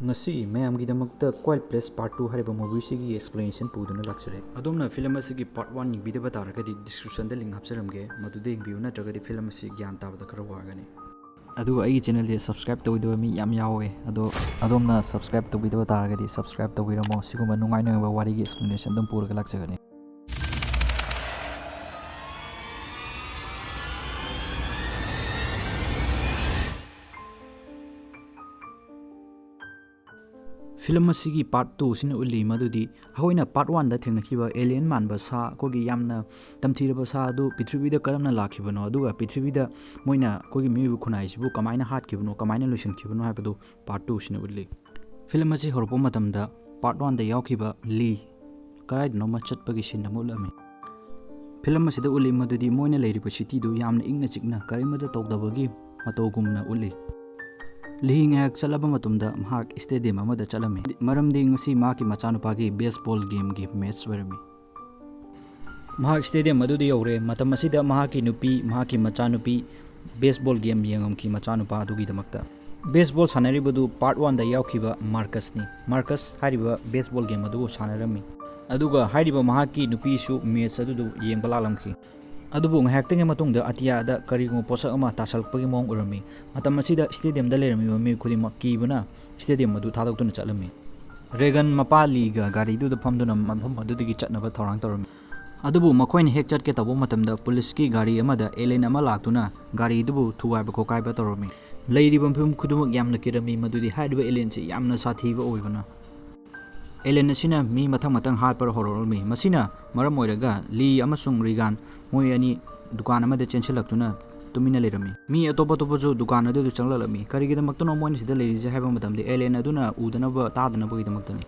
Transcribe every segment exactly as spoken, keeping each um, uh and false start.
ꯉꯁꯤ ꯃꯌꯥꯝꯒꯤꯗꯃꯛꯇ Quiet Place Part Two ꯍꯥꯏꯔꯤꯕ movieꯁꯤꯒꯤ explanation ꯄꯨꯗꯨꯅ ꯂꯥꯛꯆꯔꯦ꯫ ꯑꯗꯣꯝꯅ film ꯑꯁꯤꯒꯤ part one ꯌꯦꯡꯕꯤꯗꯕ ꯇꯥꯔꯒꯗꯤ descriptionꯗ link ꯍꯥꯞꯆꯔꯝꯒꯦ, ꯃꯗꯨꯗ ꯌꯦꯡꯕꯤꯌꯨ, ꯅꯠꯇ꯭ꯔꯒꯗꯤ film ꯑꯁꯤ ꯒ꯭ꯌꯥꯟ ꯇꯥꯕꯗ ꯈꯔ ꯋꯥꯒꯅꯤ꯫ ꯑꯗꯨꯒ ꯑꯩꯒꯤ channelꯁꯦ subscribe ꯇꯧꯕꯤꯗꯕ ꯃꯤ ꯌꯥꯝ ꯌꯥꯎꯋꯦ, ꯑꯗꯣ ꯑꯗꯣꯝꯅ subscribe ꯇꯧꯕꯤꯗꯕ ꯇꯥꯔꯒꯗꯤ subscribe ꯇꯧꯕꯤꯔꯝꯃꯣ꯫ ꯁꯤꯒꯨꯝꯕ ꯅꯨꯡꯉꯥꯏ ꯅꯨꯡꯉꯥꯏꯕ ꯋꯥꯔꯤꯒꯤ explanation ꯑꯗꯨꯝ ꯄꯨꯔꯒ ꯂꯥꯛꯆꯒꯅꯤ꯫ Film ꯑꯁꯤꯒꯤ part two ꯁꯤꯅ ꯎꯠꯂꯤ ꯃꯗꯨꯗꯤ ꯑꯩꯈꯣꯏꯅ part oneꯗ ꯊꯦꯡꯅꯈꯤꯕ alien ꯃꯥꯟꯕ ꯁꯥ, ꯑꯩꯈꯣꯏꯒꯤ ꯌꯥꯝꯅ ꯇꯝꯊꯤꯔꯕ ꯁꯥ ꯑꯗꯨ ꯄ꯭ꯔꯤꯊꯤꯕꯤꯗ ꯀꯔꯝꯅ ꯂꯥꯛꯈꯤꯕꯅꯣ, ꯑꯗꯨꯒ ꯄ꯭ꯔꯤꯊꯤꯕꯤꯗ ꯃꯣꯏꯅ ꯑꯩꯈꯣꯏꯒꯤ ꯃꯤꯑꯣꯏꯕ ꯈꯨꯟꯅꯥꯏꯁꯤꯕꯨ ꯀꯃꯥꯏꯅ ꯍꯥꯠꯈꯤꯕꯅꯣ, ꯀꯃꯥꯏꯅ ꯂꯣꯏꯁꯤꯟꯈꯤꯕꯅꯣ ꯍꯥꯏꯕꯗꯨ part two ꯁꯤꯅ ꯎꯠꯂꯤ꯫ Film ꯑꯁꯤ ꯍꯧꯔꯛꯄ ꯃꯇꯝꯗ part oneꯗ ꯌꯥꯎꯈꯤꯕ ꯂꯤ ꯀꯗꯥꯏꯗꯅꯣꯃ ꯆꯠꯄꯒꯤ scene ꯑꯃ ꯎꯠꯂꯝꯃꯤ꯫ Film ꯑꯁꯤꯗ ꯎꯠꯂꯤ ꯃꯗꯨꯗꯤ ꯃꯣꯏꯅ ꯂꯩꯔꯤꯕ cityꯗꯨ ꯌꯥꯝꯅ ꯏꯪꯅ ꯆꯤꯛꯅ ꯀꯔꯤꯃꯠꯇ ꯇꯧꯗꯕꯒꯤ ꯃꯇꯧꯒꯨꯝꯅ ꯎꯠꯂꯤ꯫ ꯂꯤ ꯉꯥꯏꯍꯥꯛ ꯆꯠꯂꯕ ꯃꯇꯨꯡꯗ ꯃꯍꯥꯛ stadium ꯑꯃꯗ ꯆꯠꯂꯝꯃꯤ, ꯃꯔꯝꯗꯤ ꯉꯁꯤ ꯃꯍꯥꯛꯀꯤ ꯃꯆꯥꯅꯨꯄꯥꯒꯤ baseball gameꯒꯤ match ꯑꯣꯏꯔꯝꯃꯤ꯫ ꯃꯍꯥꯛ stadium ꯑꯗꯨꯗ ꯌꯧꯔꯦ꯫ ꯃꯇꯝ ꯑꯁꯤꯗ ꯃꯍꯥꯛꯀꯤ ꯅꯨꯄꯤ, ꯃꯍꯥꯛꯀꯤ ꯃꯆꯥꯅꯨꯄꯤ baseball game ꯌꯦꯡꯉꯝꯈꯤ ꯃꯆꯥꯅꯨꯄꯥ ꯑꯗꯨꯒꯤꯗꯃꯛꯇ꯫ Baseball ꯁꯥꯟꯅꯔꯤꯕꯗꯨ part oneꯗ ꯌꯥꯎꯈꯤꯕ Marcusꯅꯤ꯫ Marcus ꯍꯥꯏꯔꯤꯕ baseball game ꯑꯗꯨꯕꯨ ꯁꯥꯟꯅꯔꯝꯃꯤ꯫ ꯑꯗꯨꯒ ꯍꯥꯏꯔꯤꯕ ꯃꯍꯥꯛꯀꯤ ꯅꯨꯄꯤꯁꯨ match ꯑꯗꯨꯗꯨ ꯌꯦꯡꯕ ꯂꯥꯛꯂꯝꯈꯤ꯫ ꯑꯗꯨꯕꯨ ꯉꯥꯏꯍꯥꯛꯇꯪꯒꯤ ꯃꯇꯨꯡꯗ ꯑꯇꯤꯌꯥꯗ ꯀꯔꯤꯒꯨꯝꯕ ꯄꯣꯠꯁꯛ ꯑꯃ ꯇꯥꯁꯜꯂꯛꯄꯒꯤ ꯃꯑꯣꯡ ꯎꯔꯝꯃꯤ꯫ ꯃꯇꯝ ꯑꯁꯤꯗ stadiumꯗ ꯂꯩꯔꯝꯃꯤꯕ ꯃꯤꯑꯣꯏ ꯈꯨꯗꯤꯡꯃꯛ ꯀꯤꯕꯅ stadium ꯑꯗꯨ ꯊꯥꯗꯣꯛꯇꯨꯅ ꯆꯠꯂꯝꯃꯤ꯫ ꯔꯦꯒꯟ ꯃꯄꯥ ꯂꯤꯒ ꯒꯥꯔꯤꯗꯨꯗ ꯐꯝꯗꯨꯅ ꯃꯐꯝ ꯑꯗꯨꯗꯒꯤ ꯆꯠꯅꯕ ꯊꯧꯔꯥꯡ ꯇꯧꯔꯝꯃꯤ꯫ ꯑꯗꯨꯕꯨ ꯃꯈꯣꯏꯅ ꯍꯦꯛ ꯆꯠꯀꯦ ꯇꯧꯕ ꯃꯇꯝꯗ ꯄꯨꯂꯤꯁꯀꯤ ꯒꯥꯔꯤ ꯑꯃꯗ alien ꯑꯃ ꯂꯥꯛꯇꯨꯅ ꯒꯥꯔꯤꯗꯨꯕꯨ ꯊꯨꯒꯥꯏꯕ ꯈꯣꯠꯀꯥꯏꯕ ꯇꯧꯔꯝꯃꯤ꯫ ꯂꯩꯔꯤꯕ ꯃꯤꯄꯨꯝ ꯈꯨꯗꯤꯡꯃꯛ ꯌꯥꯝꯅ ꯀꯤꯔꯝꯃꯤ, ꯃꯗꯨꯗꯤ ꯍꯥꯏꯔꯤꯕ alienꯁꯤ ꯌꯥꯝꯅ ꯁꯥꯊꯤꯕ ꯑꯣꯏꯕꯅ꯫ Alien ꯑꯁꯤꯅ ꯃꯤ ꯃꯊꯪ ꯃꯊꯪ ꯍꯥꯠꯄ ꯍꯧꯔꯛꯂꯝꯃꯤ꯫ ꯃꯁꯤꯅ ꯃꯔꯝ ꯑꯣꯏꯔꯒ ꯂꯤ ꯑꯃꯁꯨꯡ ꯔꯤꯒꯥꯟ ꯃꯣꯏ ꯑꯅꯤ ꯗꯨꯀꯥꯟ ꯑꯃꯗ ꯆꯦꯟꯁꯤꯜꯂꯛꯇꯨꯅ ꯇꯨꯃꯤꯟꯅ ꯂꯩꯔꯝꯃꯤ꯫ ꯃꯤ ꯑꯇꯣꯞ ꯑꯇꯣꯞꯄꯁꯨ ꯗꯨꯀꯥꯟ ꯑꯗꯨꯗ ꯆꯪꯂꯛꯂꯝꯃꯤ꯫ ꯀꯔꯤꯒꯤꯗꯃꯛꯇꯅꯣ ꯃꯣꯏꯅ ꯁꯤꯗ ꯂꯩꯔꯤꯁꯦ ꯍꯥꯏꯕ ꯃꯇꯝꯗ alien ꯑꯗꯨꯅ ꯎꯗꯅꯕ ꯇꯥꯗꯅꯕꯒꯤꯗꯃꯛꯇꯅꯤ꯫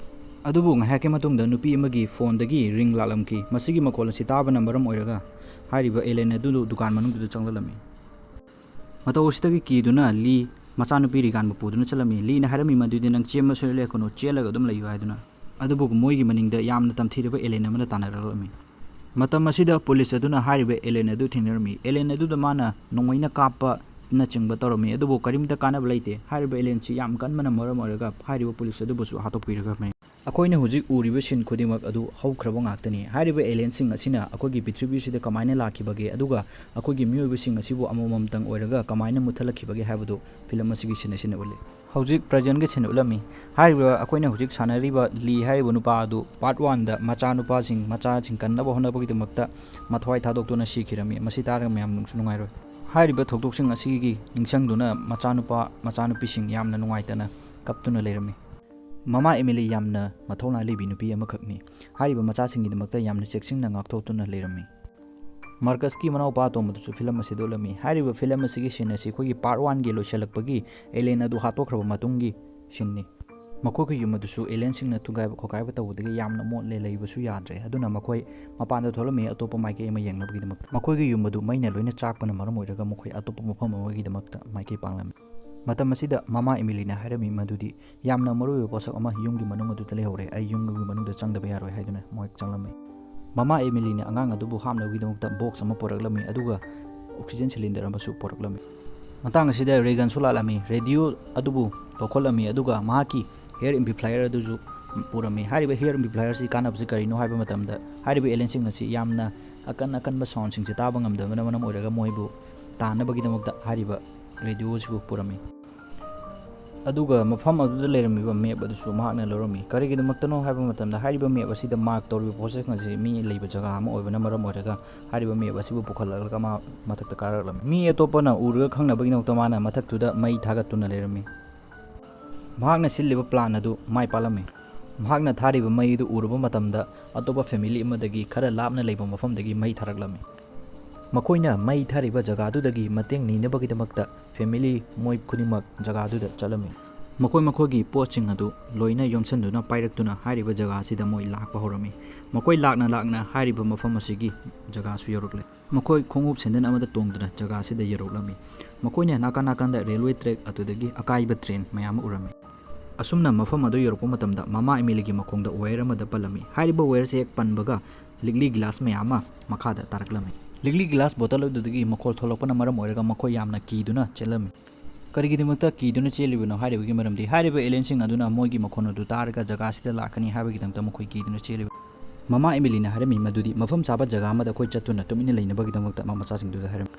ꯑꯗꯨꯕꯨ ꯉꯥꯏꯍꯥꯛꯀꯤ ꯃꯇꯨꯡꯗ ꯅꯨꯄꯤ ꯑꯃꯒꯤ phoneꯗꯒꯤ ring ꯂꯥꯛꯂꯝꯈꯤ꯫ ꯃꯁꯤꯒꯤ ꯃꯈꯣꯜ ꯑꯁꯤ ꯇꯥꯕꯅ ꯃꯔꯝ ꯑꯣꯏꯔꯒ ꯍꯥꯏꯔꯤꯕ alien ꯑꯗꯨ ꯗꯨꯀꯥꯟ ꯃꯅꯨꯡꯗꯨꯗ ꯆꯪꯂꯛꯂꯝꯃꯤ꯫ ꯃꯇꯧ ꯑꯁꯤꯗꯒꯤ ꯀꯤꯗꯨꯅ ꯂꯤ ꯃꯆꯥꯅꯨꯄꯤ ꯔꯤꯒꯥꯟꯕꯨ ꯄꯨꯗꯨꯅ ꯆꯠꯂꯝꯃꯤ꯫ ꯂꯤꯅ ꯍꯥꯏꯔꯝꯃꯤ ꯃꯗꯨꯗꯤ, "ꯅꯪ ꯆꯦꯟꯕ ꯁꯣꯏ ꯂꯦꯞꯀꯅꯨ, ꯆꯦꯜꯂꯒ ꯑꯗꯨꯝ ꯂꯩꯌꯨ" ꯍꯥꯏꯗꯨꯅ꯫ ꯑꯗꯨꯕꯨ ꯃꯣꯏꯒꯤ ꯃꯅꯤꯡꯗ ꯌꯥꯝꯅ ꯇꯝꯊꯤꯔꯕ alien ꯑꯃꯅ ꯇꯥꯟꯅꯔꯛꯂꯝꯃꯤ꯫ ꯃꯇꯝ ꯑꯁꯤꯗ ꯄꯨꯂꯤꯁ ꯑꯗꯨꯅ ꯍꯥꯏꯔꯤꯕ alien ꯑꯗꯨ ꯊꯦꯡꯅꯔꯝꯃꯤ꯫ Alien ꯑꯗꯨꯗ ꯃꯥꯅ ꯅꯣꯡꯃꯩꯅ ꯀꯥꯞꯄ ꯅꯆꯤꯡꯕ ꯇꯧꯔꯝꯃꯤ꯫ ꯑꯗꯨꯕꯨ ꯀꯔꯤꯝꯇ ꯀꯥꯟꯅꯕ ꯂꯩꯇꯦ꯫ ꯍꯥꯏꯔꯤꯕ alienꯁꯤ ꯌꯥꯝ ꯀꯟꯕꯅ ꯃꯔꯝ ꯑꯣꯏꯔꯒ ꯍꯥꯏꯔꯤꯕ police ꯑꯗꯨꯕꯨꯁꯨ ꯍꯥꯠꯇꯣꯛꯄꯤꯔꯒ ꯑꯩꯈꯣꯏꯅ ꯍꯧꯖꯤꯛ ꯎꯔꯤꯕ scene ꯈꯨꯗꯤꯡꯃꯛ ꯑꯗꯨ ꯍꯧꯈ꯭ꯔꯕ ꯉꯥꯛꯇꯅꯤ꯫ ꯍꯥꯏꯔꯤꯕ alienꯁꯤꯡ ꯑꯁꯤꯅ ꯑꯩꯈꯣꯏꯒꯤ ꯄ꯭ꯔꯤꯊꯤꯕꯤꯁꯤꯗ ꯀꯃꯥꯏꯅ ꯂꯥꯛꯈꯤꯕꯒꯦ, ꯑꯗꯨꯒ ꯑꯩꯈꯣꯏꯒꯤ ꯃꯤꯑꯣꯏꯕꯁꯤꯡ ꯑꯁꯤꯕꯨ ꯑꯃꯃꯝꯇꯪ ꯑꯣꯏꯔꯒ ꯀꯃꯥꯏꯅ ꯃꯨꯠꯊꯠꯂꯛꯈꯤꯕꯒꯦ ꯍꯥꯏꯕꯗꯨ film ꯑꯁꯤꯒꯤ scene ꯑꯁꯤꯅ ꯎꯠꯂꯤ꯫ ꯍꯧꯖꯤꯛ presentꯀꯤ scene ꯎꯠꯂꯝꯃꯤ꯫ ꯍꯥꯏꯔꯤꯕ ꯑꯩꯈꯣꯏꯅ ꯍꯧꯖꯤꯛ ꯁꯥꯟꯅꯔꯤꯕ ꯂꯤ ꯍꯥꯏꯔꯤꯕ ꯅꯨꯄꯥ ꯑꯗꯨ part oneꯗ ꯃꯆꯥꯅꯨꯄꯥꯁꯤꯡ, ꯃꯆꯥꯁꯤꯡ ꯀꯟꯅꯕ ꯍꯣꯠꯅꯕꯒꯤꯗꯃꯛꯇ ꯃꯊ꯭ꯋꯥꯏ ꯊꯥꯗꯣꯛꯇꯨꯅ ꯁꯤꯈꯤꯔꯝꯃꯤ꯫ ꯃꯁꯤ ꯇꯥꯔꯒ ꯃꯌꯥꯝ ꯅꯨꯡꯁꯨ ꯅꯨꯡꯉꯥꯏꯔꯣꯏ꯫ ꯍꯥꯏꯔꯤꯕ ꯊꯧꯗꯣꯛꯁꯤꯡ ꯑꯁꯤꯒꯤ ꯅꯤꯡꯁꯤꯡꯗꯨꯅ ꯃꯆꯥꯅꯨꯄꯥ, ꯃꯆꯥꯅꯨꯄꯤꯁꯤꯡ ꯌꯥꯝꯅ ꯅꯨꯡꯉꯥꯏꯇꯅ ꯀꯞꯇꯨꯅ ꯂꯩꯔꯝꯃꯤ꯫ ꯃꯃꯥ ꯑꯦꯃꯤꯂꯤ ꯌꯥꯝꯅ ꯃꯊꯧꯅꯥ ꯂꯩꯕꯤ ꯅꯨꯄꯤ ꯑꯃꯈꯛꯅꯤ꯫ ꯍꯥꯏꯔꯤꯕ ꯃꯆꯥꯁꯤꯡꯒꯤꯗꯃꯛꯇ ꯌꯥꯝꯅ ꯆꯦꯛꯁꯤꯟꯅ ꯉꯥꯛꯊꯣꯛꯇꯨꯅ ꯂꯩꯔꯝꯃꯤ꯫ ꯃꯥꯔꯀꯁꯀꯤ ꯃꯅꯥꯎꯄꯥ ꯑꯇꯣꯝꯕꯗꯨꯁꯨ film ꯑꯁꯤꯗ ꯎꯠꯂꯝꯃꯤ꯫ ꯍꯥꯏꯔꯤꯕ film ꯑꯁꯤꯒꯤ scene ꯑꯁꯤ ꯑꯩꯈꯣꯏꯒꯤ part oneꯒꯤ ꯂꯣꯏꯁꯤꯜꯂꯛꯄꯒꯤ alien ꯑꯗꯨ ꯍꯥꯠꯇꯣꯛꯈ꯭ꯔꯕ ꯃꯇꯨꯡꯒꯤ sceneꯅꯤ꯫ ꯃꯈꯣꯏꯒꯤ ꯌꯨꯝ ꯑꯗꯨꯁꯨ alienꯁꯤꯡꯅ ꯊꯨꯒꯥꯏꯕ ꯈꯣꯠꯀꯥꯏꯕ ꯇꯧꯕꯗꯒꯤ ꯌꯥꯝꯅ ꯃꯣꯠꯂꯦ, ꯂꯩꯕꯁꯨ ꯌꯥꯗ꯭ꯔꯦ꯫ ꯑꯗꯨꯅ ꯃꯈꯣꯏ ꯃꯄꯥꯟꯗ ꯊꯣꯛꯂꯝꯃꯤ, ꯑꯇꯣꯞꯄ ꯃꯥꯏꯀꯩ ꯑꯃ ꯌꯦꯡꯅꯕꯒꯤꯗꯃꯛꯇ꯫ ꯃꯈꯣꯏꯒꯤ ꯌꯨꯝ ꯑꯗꯨ ꯃꯩꯅ ꯂꯣꯏꯅ ꯆꯥꯛꯄꯅ ꯃꯔꯝ ꯑꯣꯏꯔꯒ ꯃꯈꯣꯏ ꯑꯇꯣꯞꯄ ꯃꯐꯝ ꯑꯃꯒꯤꯗꯃꯛꯇ ꯃꯥꯏꯀꯩ ꯄꯥꯡꯂꯝꯃꯤ꯫ ꯃꯇꯝ ꯑꯁꯤꯗ ꯃꯃꯥ ꯑꯦꯃꯤꯂꯤꯅ ꯍꯥꯏꯔꯝꯃꯤ ꯃꯗꯨꯗꯤ ꯌꯥꯝꯅ ꯃꯔꯨꯑꯣꯏꯕ ꯄꯣꯠꯁꯛ ꯑꯃ ꯌꯨꯝꯒꯤ ꯃꯅꯨꯡ ꯑꯗꯨꯗ ꯂꯩꯍꯧꯔꯦ, ꯑꯩ ꯌꯨꯝꯒꯤ ꯃꯅꯨꯡꯗ ꯆꯪꯗꯕ ꯌꯥꯔꯣꯏ ꯍꯥꯏꯗꯨꯅ ꯃꯣꯏ ꯆꯪꯂꯝꯃꯤ꯫ ꯃꯃꯥ ꯑꯦꯃꯤꯂꯤꯅ ꯑꯉꯥꯡ ꯑꯗꯨꯕꯨ ꯍꯥꯞꯅꯕꯒꯤꯗꯃꯛꯇ box ꯑꯃ ꯄꯨꯔꯛꯂꯝꯃꯤ, ꯑꯗꯨꯒ oxygen cylinder ꯑꯃꯁꯨ ꯄꯨꯔꯛꯂꯝꯃꯤ꯫ ꯃꯇꯥꯡ ꯑꯁꯤꯗ ꯔꯦꯒꯟꯁꯨ ꯂꯥꯛꯂꯝꯃꯤ, radio ꯑꯗꯨꯕꯨ ꯂꯧꯈꯠꯂꯝꯃꯤ, ꯑꯗꯨꯒ ꯃꯍꯥꯛꯀꯤ hair amplifier ꯑꯗꯨꯁꯨ ꯄꯨꯔꯝꯃꯤ꯫ ꯍꯥꯏꯔꯤꯕ hair amplifier ꯑꯁꯤ ꯀꯥꯟꯅꯕꯁꯤ ꯀꯔꯤꯅꯣ ꯍꯥꯏꯕ ꯃꯇꯝꯗ, ꯍꯥꯏꯔꯤꯕ alienꯁꯤꯡ ꯑꯁꯤ ꯌꯥꯝꯅ ꯑꯀꯟ ꯑꯀꯟꯕ soundꯁꯤꯡꯁꯦ ꯇꯥꯕ ꯉꯝꯗꯕꯅ ꯃꯔꯝ ꯑꯣꯏꯔꯒ ꯃꯣꯏꯕꯨ ꯇꯥꯅꯕꯒꯤꯗꯃꯛꯇ ꯍꯥꯏꯔꯤꯕ radioꯁꯤꯕꯨ ꯄꯨꯔꯝꯃꯤ꯫ ꯑꯗꯨꯒ ꯃꯐꯝ ꯑꯗꯨꯗ ꯂꯩꯔꯝꯃꯤꯕ map ꯑꯗꯨꯁꯨ ꯃꯍꯥꯛꯅ ꯂꯧꯔꯝꯃꯤ꯫ ꯀꯔꯤꯒꯤꯗꯃꯛꯇꯅꯣ ꯍꯥꯏꯕ ꯃꯇꯝꯗ, ꯍꯥꯏꯔꯤꯕ map ꯑꯁꯤꯗ mark ꯇꯧꯔꯤꯕ ꯄꯣꯠꯁꯛꯁꯤꯡ ꯑꯁꯤ ꯃꯤ ꯂꯩꯕ ꯖꯒꯥ ꯑꯃ ꯑꯣꯏꯕꯅ ꯃꯔꯝ ꯑꯣꯏꯔꯒ, ꯍꯥꯏꯔꯤꯕ map ꯑꯁꯤꯕꯨ ꯄꯨꯈꯠꯂꯛꯂꯒ ꯃꯥ ꯃꯊꯛꯇ ꯀꯥꯔꯛꯂꯝꯃꯤ꯫ ꯃꯤ ꯑꯇꯣꯞꯄꯅ ꯎꯔꯒ ꯈꯪꯅꯕꯒꯤꯗꯃꯛꯇ ꯃꯥꯅ ꯃꯊꯛꯇꯨꯗ ꯃꯩ ꯊꯥꯒꯠꯇꯨꯅ ꯂꯩꯔꯝꯃꯤ꯫ ꯃꯍꯥꯛꯅ ꯁꯤꯜꯂꯤꯕ plan ꯑꯗꯨ ꯃꯥꯏ ꯄꯥꯛꯂꯝꯃꯤ꯫ ꯃꯍꯥꯛꯅ ꯊꯥꯔꯤꯕ ꯃꯩ ꯑꯗꯨ ꯎꯔꯨꯕ ꯃꯇꯝꯗ, ꯑꯇꯣꯞꯄ family ꯑꯃꯗꯒꯤ ꯈꯔ ꯂꯥꯞꯅ ꯂꯩꯕ ꯃꯐꯝꯗꯒꯤ ꯃꯩ ꯊꯥꯔꯛꯂꯝꯃꯤ꯫ ꯃꯈꯣꯏꯅ ꯃꯩ ꯊꯥꯔꯤꯕ ꯖꯒꯥꯗꯨꯗꯒꯤ ꯃꯇꯦꯡ ꯅꯤꯅꯕꯒꯤꯗꯃꯛꯇ family ꯃꯣꯏ ꯈꯨꯗꯤꯡꯃꯛ ꯖꯒꯥꯗꯨꯗ ꯆꯠꯂꯝꯃꯤ꯫ ꯃꯈꯣꯏ ꯃꯈꯣꯏꯒꯤ ꯄꯣꯠꯁꯤꯡ ꯑꯗꯨ ꯂꯣꯏꯅ ꯌꯣꯝꯁꯤꯟꯗꯨꯅ ꯄꯥꯏꯔꯛꯇꯨꯅ ꯍꯥꯏꯔꯤꯕ ꯖꯒꯥ ꯑꯁꯤꯗ ꯃꯣꯏ ꯂꯥꯛꯄ ꯍꯧꯔꯝꯃꯤ꯫ ꯃꯈꯣꯏ ꯂꯥꯛꯅ ꯂꯥꯛꯅ ꯍꯥꯏꯔꯤꯕ ꯃꯐꯝ ꯑꯁꯤꯒꯤ ꯖꯒꯥꯁꯨ ꯌꯧꯔꯛꯂꯦ꯫ ꯃꯈꯣꯏ ꯈꯣꯡꯎꯞ ꯁꯦꯟꯗꯟ ꯑꯃꯗ ꯇꯣꯡꯗꯨꯅ ꯖꯒꯥ ꯑꯁꯤꯗ ꯌꯧꯔꯛꯂꯝꯃꯤ꯫ ꯃꯈꯣꯏꯅ ꯅꯥꯀꯟ ꯅꯥꯀꯟꯗ railway track ꯑꯗꯨꯗꯒꯤ ꯑꯀꯥꯏꯕ train ꯃꯌꯥꯝ ꯑꯃ ꯎꯔꯝꯃꯤ꯫ ꯑꯁꯨꯝꯅ ꯃꯐꯝ ꯑꯗꯨ ꯌꯧꯔꯛꯄ ꯃꯇꯝꯗ ꯃꯃꯥ ꯑꯦꯃꯤꯂꯤꯒꯤ ꯃꯈꯣꯡꯗ wire ꯑꯃꯗ ꯄꯜꯂꯝꯃꯤ꯫ ꯍꯥꯏꯔꯤꯕ wireꯁꯤ ꯍꯦꯛ ꯄꯟꯕꯒ ꯂꯤꯛꯂꯤ glass ꯃꯌꯥꯝ ꯑꯃ ꯃꯈꯥꯗ ꯇꯥꯔꯛꯂꯝꯃꯤ꯫ ꯂꯤꯛꯂꯤ ꯒꯤꯂꯥꯁ ꯕꯣꯇꯜ ꯑꯗꯨꯗꯒꯤ ꯃꯈꯣꯜ ꯊꯣꯛꯂꯛꯄꯅ ꯃꯔꯝ ꯑꯣꯏꯔꯒ ꯃꯈꯣꯏ ꯌꯥꯝꯅ ꯀꯤꯗꯨꯅ ꯆꯦꯜꯂꯝꯃꯤ꯫ ꯀꯔꯤꯒꯤꯗꯃꯛꯇ ꯀꯤꯗꯨꯅ ꯆꯦꯜꯂꯤꯕꯅꯣ ꯍꯥꯏꯔꯤꯕꯒꯤ ꯃꯔꯝꯗꯤ, ꯍꯥꯏꯔꯤꯕ ꯑꯦꯂꯤꯌꯟꯁꯤꯡ ꯑꯗꯨꯅ ꯃꯣꯏꯒꯤ ꯃꯈꯣꯟ ꯑꯗꯨ ꯇꯥꯔꯒ ꯖꯒꯥꯁꯤꯗ ꯂꯥꯛꯀꯅꯤ ꯍꯥꯏꯕꯒꯤꯗꯃꯛꯇ ꯃꯈꯣꯏ ꯀꯤꯗꯨꯅ ꯆꯦꯜꯂꯤꯕ꯫ ꯃꯃꯥ ꯑꯦꯃꯤꯂꯤꯅ ꯍꯥꯏꯔꯝꯃꯤ ꯃꯗꯨꯗꯤ ꯃꯐꯝ ꯆꯥꯕ ꯖꯒꯥ ꯑꯃꯗ ꯑꯩꯈꯣꯏ ꯆꯠꯇꯨꯅ ꯇꯨꯃꯤꯟꯅ ꯂꯩꯅꯕꯒꯤꯗꯃꯛꯇ ꯃꯃꯥ ꯃꯆꯥꯁꯤꯡꯗꯨꯗ ꯍꯥꯏꯔꯝꯃꯤ꯫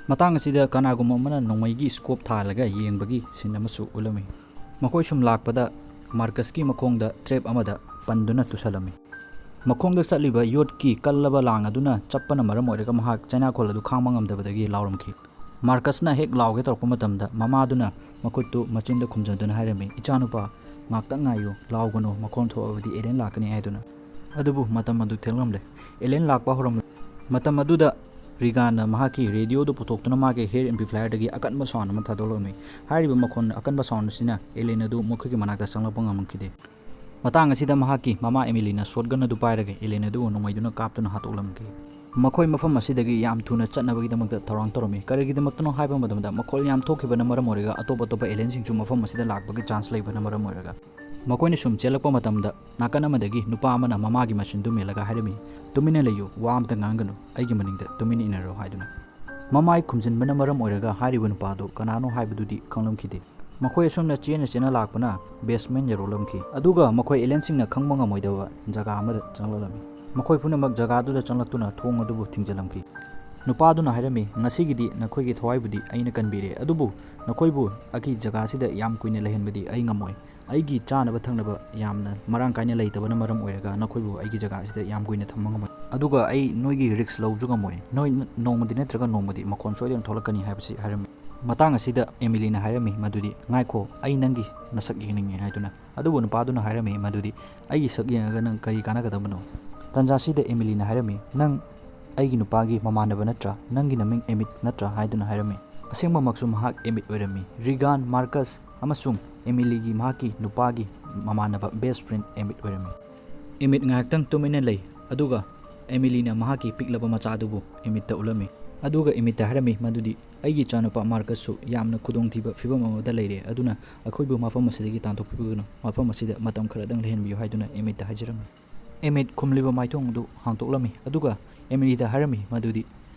ꯃꯇꯥꯡ ꯑꯁꯤꯗ ꯀꯅꯥꯒꯨꯝꯕ ꯑꯃꯅ ꯅꯣꯡꯃꯩꯒꯤ ꯁ꯭ꯀꯣꯞ ꯊꯥꯜꯂꯒ ꯌꯦꯡꯕꯒꯤ ꯁꯤꯟ ꯑꯃꯁꯨ ꯎꯠꯂꯝꯃꯤ꯫ ꯃꯈꯣꯏ ꯁꯨꯝ ꯂꯥꯛꯄꯗ ꯃꯥꯔꯀꯁꯀꯤ ꯃꯈꯣꯡꯗ ꯇ꯭ꯔꯦꯞ ꯑꯃꯗ ꯄꯟꯗꯨꯅ ꯇꯨꯁꯜꯂꯝꯃꯤ꯫ ꯃꯈꯣꯡꯗ ꯆꯠꯂꯤꯕ ꯌꯣꯠꯀꯤ ꯀꯜꯂꯕ ꯂꯥꯡ ꯑꯗꯨꯅ ꯆꯞꯄꯅ ꯃꯔꯝ ꯑꯣꯏꯔꯒ ꯃꯍꯥꯛ ꯆꯩꯅꯥꯈꯣꯜ ꯑꯗꯨ ꯈꯥꯡꯕ ꯉꯝꯗꯕꯗꯒꯤ ꯂꯥꯎꯔꯝꯈꯤ꯫ ꯃꯥꯔꯀꯁꯅ ꯍꯦꯛ ꯂꯥꯎꯒꯦ ꯇꯧꯔꯛꯄ ꯃꯇꯝꯗ ꯃꯃꯥꯗꯨꯅ ꯃꯈꯨꯠꯇꯨ ꯃꯆꯤꯟꯗ ꯈꯨꯝꯖꯟꯗꯨꯅ ꯍꯥꯏꯔꯝꯃꯤ, "ꯏꯆꯥꯅꯨꯄꯥ, ꯉꯥꯛꯇꯪ ꯉꯥꯏꯌꯨ, ꯂꯥꯎꯒꯅꯨ, ꯃꯈꯣꯟ ꯊꯣꯛꯑꯕꯗꯤ ꯑꯦꯂꯤꯌꯟ ꯂꯥꯛꯀꯅꯤ" ꯍꯥꯏꯗꯨꯅ꯫ ꯑꯗꯨꯕꯨ ꯃꯇꯝ ꯑꯗꯨ ꯊꯦꯡꯂꯝꯂꯦ꯫ ꯑꯦꯂꯤꯌꯟ ꯂꯥꯛꯄ ꯍꯧꯔꯝꯂꯦ꯫ ꯃꯇꯝ ꯑꯗꯨꯗ ꯔꯤꯒꯥꯟꯅ ꯃꯍꯥꯛꯀꯤ ꯔꯦꯗꯤꯑꯣꯗꯨ ꯄꯨꯊꯣꯛꯇꯨꯅ ꯃꯥꯒꯤ ꯍꯦꯌꯔ ꯑꯦꯝꯄ꯭ꯂꯤꯐꯥꯌꯔꯗꯒꯤ ꯑꯀꯟꯕ ꯁꯥꯎꯟ ꯑꯃ ꯊꯥꯗꯣꯛꯂꯝꯃꯤ꯫ ꯍꯥꯏꯔꯤꯕ ꯃꯈꯣꯟ ꯑꯀꯟꯕ ꯁꯥꯎꯟ ꯑꯁꯤꯅ ꯑꯦꯂꯤꯌꯟ ꯑꯗꯨ ꯃꯈꯣꯏꯒꯤ ꯃꯅꯥꯛꯇ ꯆꯪꯂꯛꯄ ꯉꯝꯈꯤꯗꯦ꯫ ꯃꯇꯥꯡ ꯑꯁꯤꯗ ꯃꯍꯥꯛꯀꯤ ꯃꯃꯥ ꯑꯦꯃꯤꯂꯤꯅ ꯁꯣꯠꯒꯟ ꯑꯗꯨ ꯄꯥꯏꯔꯒ ꯑꯦꯂꯤꯌꯟ ꯑꯗꯨꯕꯨ ꯅꯣꯡꯃꯩꯗꯨꯅ ꯀꯥꯞꯇꯨꯅ ꯍꯥꯠꯇꯣꯛꯂꯝꯈꯤ꯫ ꯃꯈꯣꯏ ꯃꯐꯝ ꯑꯁꯤꯗꯒꯤ ꯌꯥꯝ ꯊꯨꯅ ꯆꯠꯅꯕꯒꯤꯗꯃꯛꯇ ꯊꯧꯔꯥꯡ ꯇꯧꯔꯝꯃꯤ꯫ ꯀꯔꯤꯒꯤꯗꯃꯛꯇꯅꯣ ꯍꯥꯏꯕ ꯃꯇꯝꯗ ꯃꯈꯣꯜ ꯌꯥꯝ ꯊꯣꯛꯈꯤꯕꯅ ꯃꯔꯝ ꯑꯣꯏꯔꯒ ꯑꯇꯣꯞ ꯑꯇꯣꯞꯄ ꯑꯦꯂꯤꯌꯟꯁꯤꯡꯁꯨ ꯃꯐꯝ ꯑꯁꯤꯗ ꯂꯥꯛꯄꯒꯤ ꯆꯥꯟꯁ ꯂꯩꯕꯅ ꯃꯔꯝ ꯑꯣꯏꯔꯒ꯫ ꯃꯈꯣꯏꯅ ꯁꯨꯝ ꯆꯦꯜꯂꯛꯄ ꯃꯇꯝꯗ ꯅꯥꯀꯟ ꯑꯃꯗꯒꯤ ꯅꯨꯄꯥ ꯑꯃꯅ ꯃꯃꯥꯒꯤ ꯃꯆꯤꯟꯗꯨ ꯃꯦꯜꯂꯒ ꯍꯥꯏꯔꯝꯃꯤ, "ꯇꯨꯃꯤꯟꯅ ꯂꯩꯌꯨ, ꯋꯥ ꯑꯃꯇ ꯉꯥꯡꯒꯅꯨ, ꯑꯩꯒꯤ ꯃꯅꯤꯡꯗ ꯇꯨꯃꯤꯟꯅ ꯏꯟꯅꯔꯣ" ꯍꯥꯏꯗꯨꯅ꯫ ꯃꯃꯥꯏ ꯈꯨꯝꯖꯤꯟꯕꯅ ꯃꯔꯝ ꯑꯣꯏꯔꯒ ꯍꯥꯏꯔꯤꯕ ꯅꯨꯄꯥꯗꯨ ꯀꯅꯥꯅꯣ ꯍꯥꯏꯕꯗꯨꯗꯤ ꯈꯪꯂꯝꯈꯤꯗꯦ꯫ ꯃꯈꯣꯏ ꯑꯁꯨꯝꯅ ꯆꯦꯟꯅ ꯆꯦꯟꯅ ꯂꯥꯛꯄꯅ ꯕꯦꯁꯃꯦꯟ ꯌꯧꯔꯛꯂꯝꯈꯤ꯫ ꯑꯗꯨꯒ ꯃꯈꯣꯏ ꯑꯦꯂꯤꯌꯟꯁꯤꯡꯅ ꯈꯪꯕ ꯉꯝꯃꯣꯏꯗꯕ ꯖꯒꯥ ꯑꯃꯗ ꯆꯪꯂꯛꯂꯝꯃꯤ꯫ ꯃꯈꯣꯏ ꯄꯨꯝꯅꯃꯛ ꯖꯒꯥꯗꯨꯗ ꯆꯪꯂꯛꯇꯨꯅ ꯊꯣꯡ ꯑꯗꯨꯕꯨ ꯊꯤꯡꯖꯤꯜꯂꯝꯈꯤ꯫ ꯅꯨꯄꯥꯗꯨꯅ ꯍꯥꯏꯔꯝꯃꯤ, "ꯉꯁꯤꯒꯤꯗꯤ ꯅꯈꯣꯏꯒꯤ ꯊꯋꯥꯏꯕꯨꯗꯤ ꯑꯩꯅ ꯀꯟꯕꯤꯔꯦ, ꯑꯗꯨꯕꯨ ꯅꯈꯣꯏꯕꯨ ꯑꯩꯒꯤ ꯖꯒꯥꯁꯤꯗ ꯌꯥꯝ ꯀꯨꯏꯅ ꯂꯩꯍꯟꯕꯗꯤ ꯑꯩ ꯉꯝꯃꯣꯏ꯫ ꯑꯩꯒꯤ ꯆꯥꯅꯕ ꯊꯛꯅꯕ ꯌꯥꯝꯅ ꯃꯔꯥꯡ ꯀꯥꯏꯅ ꯂꯩꯇꯕꯅ ꯃꯔꯝ ꯑꯣꯏꯔꯒ ꯅꯈꯣꯏꯕꯨ ꯑꯩꯒꯤ ꯖꯒꯥ ꯑꯁꯤꯗ ꯌꯥꯝ ꯀꯨꯏꯅ ꯊꯝꯕ ꯉꯝꯃꯣꯏ꯫ ꯑꯗꯨꯒ ꯑꯩ ꯅꯣꯏꯒꯤ ꯔꯤꯛꯁ ꯂꯧꯕꯁꯨ ꯉꯝꯃꯣꯏ꯫ ꯅꯣꯏ ꯅꯣꯡꯃꯗꯤ ꯅꯠꯇ꯭ꯔꯒ ꯅꯣꯡꯃꯗꯤ ꯃꯈꯣꯟ ꯁꯣꯏꯗꯅ ꯊꯣꯛꯂꯛꯀꯅꯤ" ꯍꯥꯏꯕꯁꯤ ꯍꯥꯏꯔꯝꯃꯤ꯫ ꯃꯇꯥꯡ ꯑꯁꯤꯗ ꯑꯦꯃꯤꯂꯤꯅ ꯍꯥꯏꯔꯝꯃꯤ ꯃꯗꯨꯗꯤ, "ꯉꯥꯏꯈꯣ, ꯑꯩ ꯅꯪꯒꯤ ꯅꯁꯛ ꯌꯦꯡꯅꯤꯡꯉꯤ" ꯍꯥꯏꯗꯨꯅ꯫ ꯑꯗꯨꯕꯨ ꯅꯨꯄꯥꯗꯨꯅ ꯍꯥꯏꯔꯝꯃꯤ ꯃꯗꯨꯗꯤ, "ꯑꯩꯒꯤ ꯁꯛ ꯌꯦꯡꯉꯒ ꯅꯪ ꯀꯔꯤ ꯀꯥꯟꯅꯒꯗꯕꯅꯣ?" ꯇꯟꯖꯥꯁꯤꯗ ꯑꯦꯃꯤꯂꯤꯅ ꯍꯥꯏꯔꯝꯃꯤ, "ꯅꯪ ꯑꯩꯒꯤ ꯅꯨꯄꯥꯒꯤ ꯃꯃꯥꯟꯅꯕ ꯅꯠꯇ꯭ꯔꯥ? ꯅꯪꯒꯤ ꯅꯃꯤꯡ ꯑꯦꯃꯤꯠ ꯅꯠꯇ꯭ꯔꯥ?" ꯍꯥꯏꯗꯨꯅ ꯍꯥꯏꯔꯝꯃꯤ꯫ ꯑꯁꯦꯡꯕꯃꯛꯁꯨ ꯃꯍꯥꯛ ꯑꯦꯃꯤꯠ ꯑꯣꯏꯔꯝꯃꯤ꯫ ꯔꯤꯒꯥꯟ, ꯃꯥꯔꯀꯁ ꯑꯃꯁꯨꯡ ꯑꯦꯃꯤꯂꯤꯒꯤ ꯃꯍꯥꯛꯀꯤ ꯅꯨꯄꯥꯒꯤ ꯃꯃꯥꯟꯅꯕ ꯕꯦꯁ ꯐ꯭ꯔꯦꯟ ꯑꯦꯃꯤꯠ ꯑꯣꯏꯔꯝꯃꯤ꯫ ꯑꯦꯃꯤꯠ ꯉꯥꯏꯍꯥꯛꯇꯪ ꯇꯨꯃꯤꯟꯅ ꯂꯩ, ꯑꯗꯨꯒ ꯑꯦꯃꯤꯂꯤꯅ ꯃꯍꯥꯛꯀꯤ ꯄꯤꯛꯂꯕ ꯃꯆꯥ ꯑꯗꯨꯕꯨ ꯑꯦꯃꯤꯠꯇ ꯎꯠꯂꯝꯃꯤ꯫ ꯑꯗꯨꯒ ꯑꯦꯃꯤꯠꯇ ꯍꯥꯏꯔꯝꯃꯤ ꯃꯗꯨꯗꯤ, "ꯑꯩꯒꯤ ꯏꯆꯥꯅꯨꯄꯥ ꯃꯥꯔꯀꯁꯁꯨ ꯌꯥꯝꯅ ꯈꯨꯗꯣꯡꯊꯤꯕ ꯐꯤꯚꯝ ꯑꯃꯗ ꯂꯩꯔꯦ, ꯑꯗꯨꯅ ꯑꯩꯈꯣꯏꯕꯨ ꯃꯐꯝ ꯑꯁꯤꯗꯒꯤ ꯇꯥꯟꯊꯣꯛꯄꯤꯒꯅꯨ, ꯃꯐꯝ ꯑꯁꯤꯗ ꯃꯇꯝ ꯈꯔꯗꯪ ꯂꯩꯍꯟꯕꯤꯌꯨ" ꯍꯥꯏꯗꯨꯅ ꯑꯦꯃꯤꯠꯇ ꯍꯥꯏꯖꯔꯝꯃꯤ꯫ ꯑꯦꯃꯤꯠ ꯈꯨꯝꯂꯤꯕ ꯃꯥꯏꯊꯣꯡ ꯑꯗꯨ ꯍꯥꯡꯗꯣꯛꯂꯝꯃꯤ, ꯑꯗꯨꯒ ꯑꯦꯃꯤꯂꯤꯗ ꯍꯥꯏꯔꯝꯃꯤ ꯃꯗꯨꯗꯤ,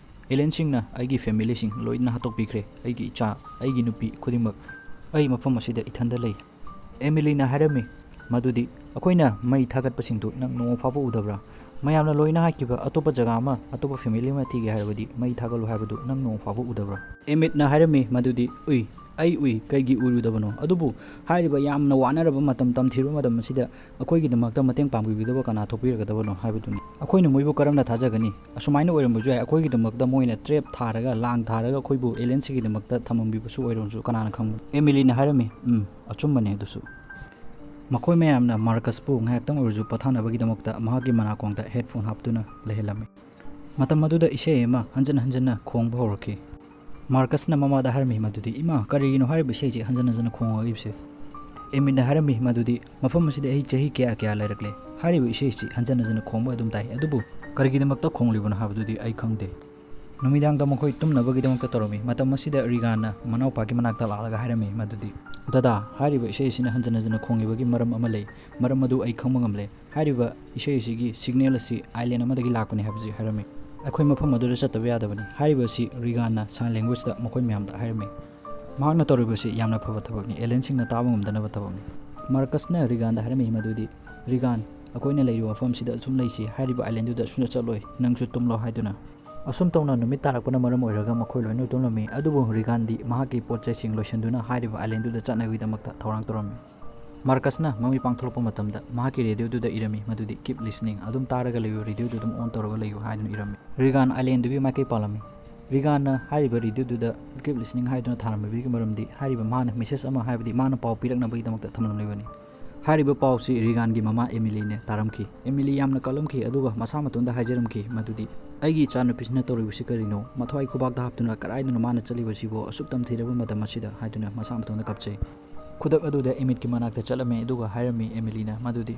ꯑꯦꯂꯤꯌꯟꯁꯤꯡꯅ ꯑꯩꯒꯤ ꯐꯦꯃꯤꯂꯤꯁꯤꯡ ꯂꯣꯏꯅ ꯍꯥꯠꯇꯣꯛꯄꯤꯈ꯭ꯔꯦ꯫ ꯑꯩꯒꯤ ꯏꯆꯥ, ꯑꯩꯒꯤ ꯅꯨꯄꯤ ꯈꯨꯗꯤꯡꯃꯛ꯫ ꯑꯩ ꯃꯐꯝ ꯑꯁꯤꯗ ꯏꯊꯟꯗ ꯂꯩ꯫ ꯑꯦꯃꯤꯂꯤꯅ ꯍꯥꯏꯔꯝꯃꯤ ꯃꯗꯨꯗꯤ, ꯑꯩꯈꯣꯏꯅ ꯃꯩ ꯊꯥꯒꯠꯄꯁꯤꯡꯗꯨ ꯅꯪ ꯅꯣꯡꯃ ꯐꯥꯎꯕ ꯎꯗꯕ꯭ꯔꯥ? ꯃꯌꯥꯝꯅ ꯂꯣꯏꯅ ꯍꯥꯏꯈꯤꯕ ꯑꯇꯣꯞꯄ ꯖꯒꯥ ꯑꯃ, ꯑꯇꯣꯞꯄ ꯐꯦꯃꯤꯂꯤ ꯑꯃ ꯊꯤꯒꯦ ꯍꯥꯏꯔꯕꯗꯤ ꯃꯩ ꯊꯥꯒꯠꯂꯨ ꯍꯥꯏꯕꯗꯨ ꯅꯪ ꯅꯣꯡꯃ ꯐꯥꯎꯕ ꯎꯗꯕ꯭ꯔꯥ? ꯑꯦꯃꯤꯠꯅ ꯍꯥꯏꯔꯝꯃꯤ ꯃꯗꯨꯗꯤ, ꯎꯏ, ꯑꯩ ꯎꯏ, ꯀꯩꯒꯤ ꯎꯔꯣꯏꯗꯕꯅꯣ? ꯑꯗꯨꯕꯨ ꯍꯥꯏꯔꯤꯕ ꯌꯥꯝꯅ ꯋꯥꯅꯔꯕ ꯃꯇꯝ, ꯇꯝꯊꯤꯔꯕ ꯃꯇꯝ ꯑꯁꯤꯗ ꯑꯩꯈꯣꯏꯒꯤꯗꯃꯛꯇ ꯃꯇꯦꯡ ꯄꯥꯡꯕꯤꯒꯗꯕ ꯀꯅꯥ ꯊꯣꯛꯄꯤꯔꯒꯗꯕꯅꯣ ꯍꯥꯏꯕꯗꯨꯅꯤ꯫ ꯑꯩꯈꯣꯏꯅ ꯃꯣꯏꯕꯨ ꯀꯔꯝꯅ ꯊꯥꯖꯒꯅꯤ? ꯑꯁꯨꯃꯥꯏꯅ ꯑꯣꯏꯔꯝꯕꯁꯨ ꯌꯥꯏ, ꯑꯩꯈꯣꯏꯒꯤꯗꯃꯛꯇ ꯃꯣꯏꯅ ꯇ꯭ꯔꯦꯞ ꯊꯥꯔꯒ, ꯂꯥꯡ ꯊꯥꯔꯒ ꯑꯩꯈꯣꯏꯕꯨ ꯑꯦꯂꯤꯌꯟꯁꯤꯡꯒꯤꯗꯃꯛꯇ ꯊꯝꯃꯝꯕꯤꯕꯁꯨ ꯑꯣꯏꯔꯝꯁꯨ, ꯀꯅꯥꯅ ꯈꯪꯕ? ꯑꯦꯃꯤꯂꯤꯅ ꯍꯥꯏꯔꯝꯃꯤ, ꯎꯝ, ꯑꯆꯨꯝꯕꯅꯦ ꯑꯗꯨꯁꯨ꯫ ꯃꯈꯣꯏ ꯃꯌꯥꯝꯅ ꯃꯥꯔꯀꯁꯄꯨ ꯉꯥꯏꯍꯥꯛꯇꯪ ꯑꯣꯏꯔꯁꯨ ꯄꯣꯊꯥꯅꯕꯒꯤꯗꯃꯛꯇ ꯃꯍꯥꯛꯀꯤ ꯃꯅꯥꯀꯣꯡꯗ ꯍꯦꯗꯐꯣꯟ ꯍꯥꯞꯇꯨꯅ ꯂꯩꯍꯜꯂꯝꯃꯤ꯫ ꯃꯇꯝ ꯑꯗꯨꯗ ꯏꯁꯩ ꯑꯃ ꯍꯟꯖꯟ ꯍꯟꯖꯟꯅ ꯈꯣꯡꯕ ꯍꯧꯔꯛꯈꯤ꯫ ꯃꯥꯔꯀꯁꯅ ꯃꯃꯥꯗ ꯍꯥꯏꯔꯝꯃꯤ ꯃꯗꯨꯗꯤ, "ꯏꯃꯥ, ꯀꯔꯤꯒꯤꯅꯣ ꯍꯥꯏꯔꯤꯕ ꯏꯁꯩꯁꯤ ꯍꯟꯖꯟ ꯍꯟꯖꯟꯅ ꯈꯣꯡꯂꯛꯏꯕꯁꯦ?" ꯑꯦꯃꯤꯠꯅ ꯍꯥꯏꯔꯝꯃꯤ ꯃꯗꯨꯗꯤ, "ꯃꯐꯝ ꯑꯁꯤꯗ ꯑꯩ ꯆꯍꯤ ꯀꯌꯥ ꯀꯌꯥ ꯂꯩꯔꯛꯂꯦ, ꯍꯥꯏꯔꯤꯕ ꯏꯁꯩꯁꯤ ꯍꯟꯖꯟ ꯍꯟꯖꯟꯅ ꯈꯣꯡꯕ ꯑꯗꯨꯝ ꯇꯥꯏ, ꯑꯗꯨꯕꯨ ꯀꯔꯤꯒꯤꯗꯃꯛꯇ ꯈꯣꯡꯂꯤꯕꯅꯣ ꯍꯥꯏꯕꯗꯨꯗꯤ ꯑꯩ ꯈꯪꯗꯦ꯫ ꯅꯨꯃꯤꯗꯥꯡꯗ ꯃꯈꯣꯏ ꯇꯨꯝꯅꯕꯒꯤꯗꯃꯛꯇ ꯇꯧꯔꯝꯃꯤ꯫ ꯃꯇꯝ ꯑꯁꯤꯗ ꯔꯤꯒꯥꯟꯅ ꯃꯅꯥꯎꯄꯥꯒꯤ ꯃꯅꯥꯛꯇ ꯂꯥꯛꯂꯒ ꯍꯥꯏꯔꯝꯃꯤ ꯃꯗꯨꯗꯤ, 'ꯗꯗꯥ, ꯍꯥꯏꯔꯤꯕ ꯏꯁꯩ ꯑꯁꯤꯅ ꯍꯟꯖꯟ ꯍꯟꯖꯟꯅ ꯈꯣꯡꯂꯤꯕꯒꯤ ꯃꯔꯝ ꯑꯃ ꯂꯩ꯫ ꯃꯔꯝ ꯑꯗꯨ ꯑꯩ ꯈꯪꯕ ꯉꯝꯂꯦ꯫ ꯍꯥꯏꯔꯤꯕ ꯏꯁꯩ ꯑꯁꯤꯒꯤ ꯁꯤꯒꯅꯦꯜ ꯑꯁꯤ ꯑꯥꯏꯂꯦꯟ ꯑꯃꯗꯒꯤ ꯂꯥꯛꯄꯅꯤ ꯍꯥꯏꯕꯁꯤ ꯍꯥꯏꯔꯝꯃꯤ꯫ ꯑꯩꯈꯣꯏ ꯃꯐꯝ ꯑꯗꯨꯗ ꯆꯠꯇꯕ ꯌꯥꯗꯕꯅꯤ꯫ ꯍꯥꯏꯔꯤꯕ ꯑꯁꯤ ꯔꯤꯒꯥꯟꯅ ꯁꯥꯏꯟ ꯂꯦꯡꯒ꯭ꯋꯦꯖꯇ ꯃꯈꯣꯏ ꯃꯌꯥꯝꯗ ꯍꯥꯏꯔꯝꯃꯤ꯫ ꯃꯍꯥꯛꯅ ꯇꯧꯔꯤꯕꯁꯤ ꯌꯥꯝꯅ ꯐꯕ ꯊꯕꯛꯅꯤ, ꯑꯦꯂꯤꯌꯟꯁꯤꯡꯅ ꯇꯥꯕ ꯉꯝꯗꯅꯕ ꯊꯕꯛꯅꯤ꯫ ꯃꯥꯔꯀꯁꯅ ꯔꯤꯒꯥꯟꯗ ꯍꯥꯏꯔꯝꯃꯤ ꯃꯗꯨꯗꯤ, "ꯔꯤꯒꯥꯟ, ꯑꯩꯈꯣꯏꯅ ꯂꯩꯔꯤꯕ ꯃꯐꯝꯁꯤꯗ ꯑꯁꯨꯝ ꯂꯩꯁꯤ, ꯍꯥꯏꯔꯤꯕ ꯑꯥꯏꯂꯦꯟꯗꯨꯗ ꯁꯨꯡꯆꯠ ꯆꯠꯂꯣꯏ, ꯅꯪꯁꯨ ꯇꯨꯝꯂꯣ" ꯍꯥꯏꯗꯨꯅ꯫ ꯑꯁꯨꯝ ꯇꯧꯅ ꯅꯨꯃꯤꯠ ꯇꯥꯔꯛꯄꯅ ꯃꯔꯝ ꯑꯣꯏꯔꯒ ꯃꯈꯣꯏ ꯂꯣꯏꯅ ꯇꯨꯝꯂꯝꯃꯤ, ꯑꯗꯨꯕꯨ ꯔꯤꯒꯥꯟꯗꯤ ꯃꯍꯥꯛꯀꯤ ꯄꯣꯠ ꯆꯩꯁꯤꯡ ꯂꯣꯏꯁꯤꯟꯗꯨꯅ ꯍꯥꯏꯔꯤꯕ ꯑꯥꯏꯂꯦꯟꯗꯨꯗ ꯆꯠꯅꯕꯒꯤꯗꯃꯛꯇ ꯊꯧꯔꯥꯡ ꯇꯧꯔꯝꯃꯤ꯫ ꯃꯥꯔꯀꯁꯅ ꯃꯃꯤꯠ ꯄꯥꯡꯊꯣꯛꯂꯛꯄ ꯃꯇꯝꯗ ꯃꯍꯥꯛꯀꯤ ꯔꯦꯗꯤꯑꯣꯗꯨꯗ ꯏꯔꯝꯃꯤ ꯃꯗꯨꯗꯤ, "Keep listening, ꯑꯗꯨꯝ ꯇꯥꯔꯒ ꯂꯩꯌꯨ, ꯔꯦꯗꯤꯑꯣꯗꯨ ꯑꯗꯨꯝ ꯑꯣꯟ ꯇꯧꯔꯒ ꯂꯩꯌꯨ" ꯍꯥꯏꯗꯨꯅ ꯏꯔꯝꯃꯤ꯫ ꯔꯤꯒꯥꯟ ꯑꯥꯏꯂꯦꯟꯗꯨꯒꯤ ꯃꯥꯏꯀꯩ ꯄꯥꯜꯂꯝꯃꯤ꯫ ꯔꯤꯒꯥꯟꯅ ꯍꯥꯏꯔꯤꯕ ꯔꯦꯗꯤꯑꯣꯗꯨꯗ "Keep listening" ꯍꯥꯏꯗꯨꯅ ꯊꯥꯔꯝꯃꯤꯕꯒꯤ ꯃꯔꯝꯗꯤ ꯍꯥꯏꯔꯤꯕ ꯃꯥꯅ ꯃꯦꯁꯦꯖ ꯑꯃ, ꯍꯥꯏꯕꯗꯤ ꯃꯥꯅ ꯄꯥꯎ ꯄꯤꯔꯛꯅꯕꯒꯤꯗꯃꯛꯇ ꯊꯝꯂꯝꯂꯤꯕꯅꯤ꯫ ꯍꯥꯏꯔꯤꯕ ꯄꯥꯎꯁꯤ ꯔꯤꯒꯥꯟꯒꯤ ꯃꯃꯥ ꯑꯦꯃꯤꯂꯤꯅ ꯇꯥꯔꯝꯈꯤ꯫ ꯑꯦꯃꯤꯂꯤ ꯌꯥꯝꯅ ꯀꯜꯂꯝꯈꯤ, ꯑꯗꯨꯒ ꯃꯁꯥ ꯃꯇꯣꯟꯗ ꯍꯥꯏꯖꯔꯝꯈꯤ ꯃꯗꯨꯗꯤ, "ꯑꯩꯒꯤ ꯏꯆꯥꯅꯨꯄꯤꯁꯤꯅ ꯇꯧꯔꯤꯕꯁꯤ ꯀꯔꯤꯅꯣ? ꯃꯊ꯭ꯋꯥꯏ ꯈꯨꯕꯥꯛꯇ ꯍꯥꯞꯇꯨꯅ ꯀꯗꯥꯏꯗꯅꯣ ꯃꯥꯅ ꯆꯠꯂꯤꯕꯁꯤꯕꯣ? ꯑꯁꯨꯛ ꯇꯝꯊꯤꯔꯕ ꯃꯇꯝ ꯑꯁꯤꯗ" ꯍꯥꯏꯗꯨꯅ ꯃꯁꯥ ꯃꯇꯣꯟꯗ ꯀꯞꯆꯩ꯫ ꯈꯨꯗꯛ ꯑꯗꯨꯗ ꯑꯦꯃꯤꯠꯀꯤ ꯃꯅꯥꯛꯇ ꯆꯠꯂꯝꯃꯤ, ꯑꯗꯨꯒ ꯍꯥꯏꯔꯝꯃꯤ ꯑꯦꯃꯤꯂꯤꯅ ꯃꯗꯨꯗꯤ,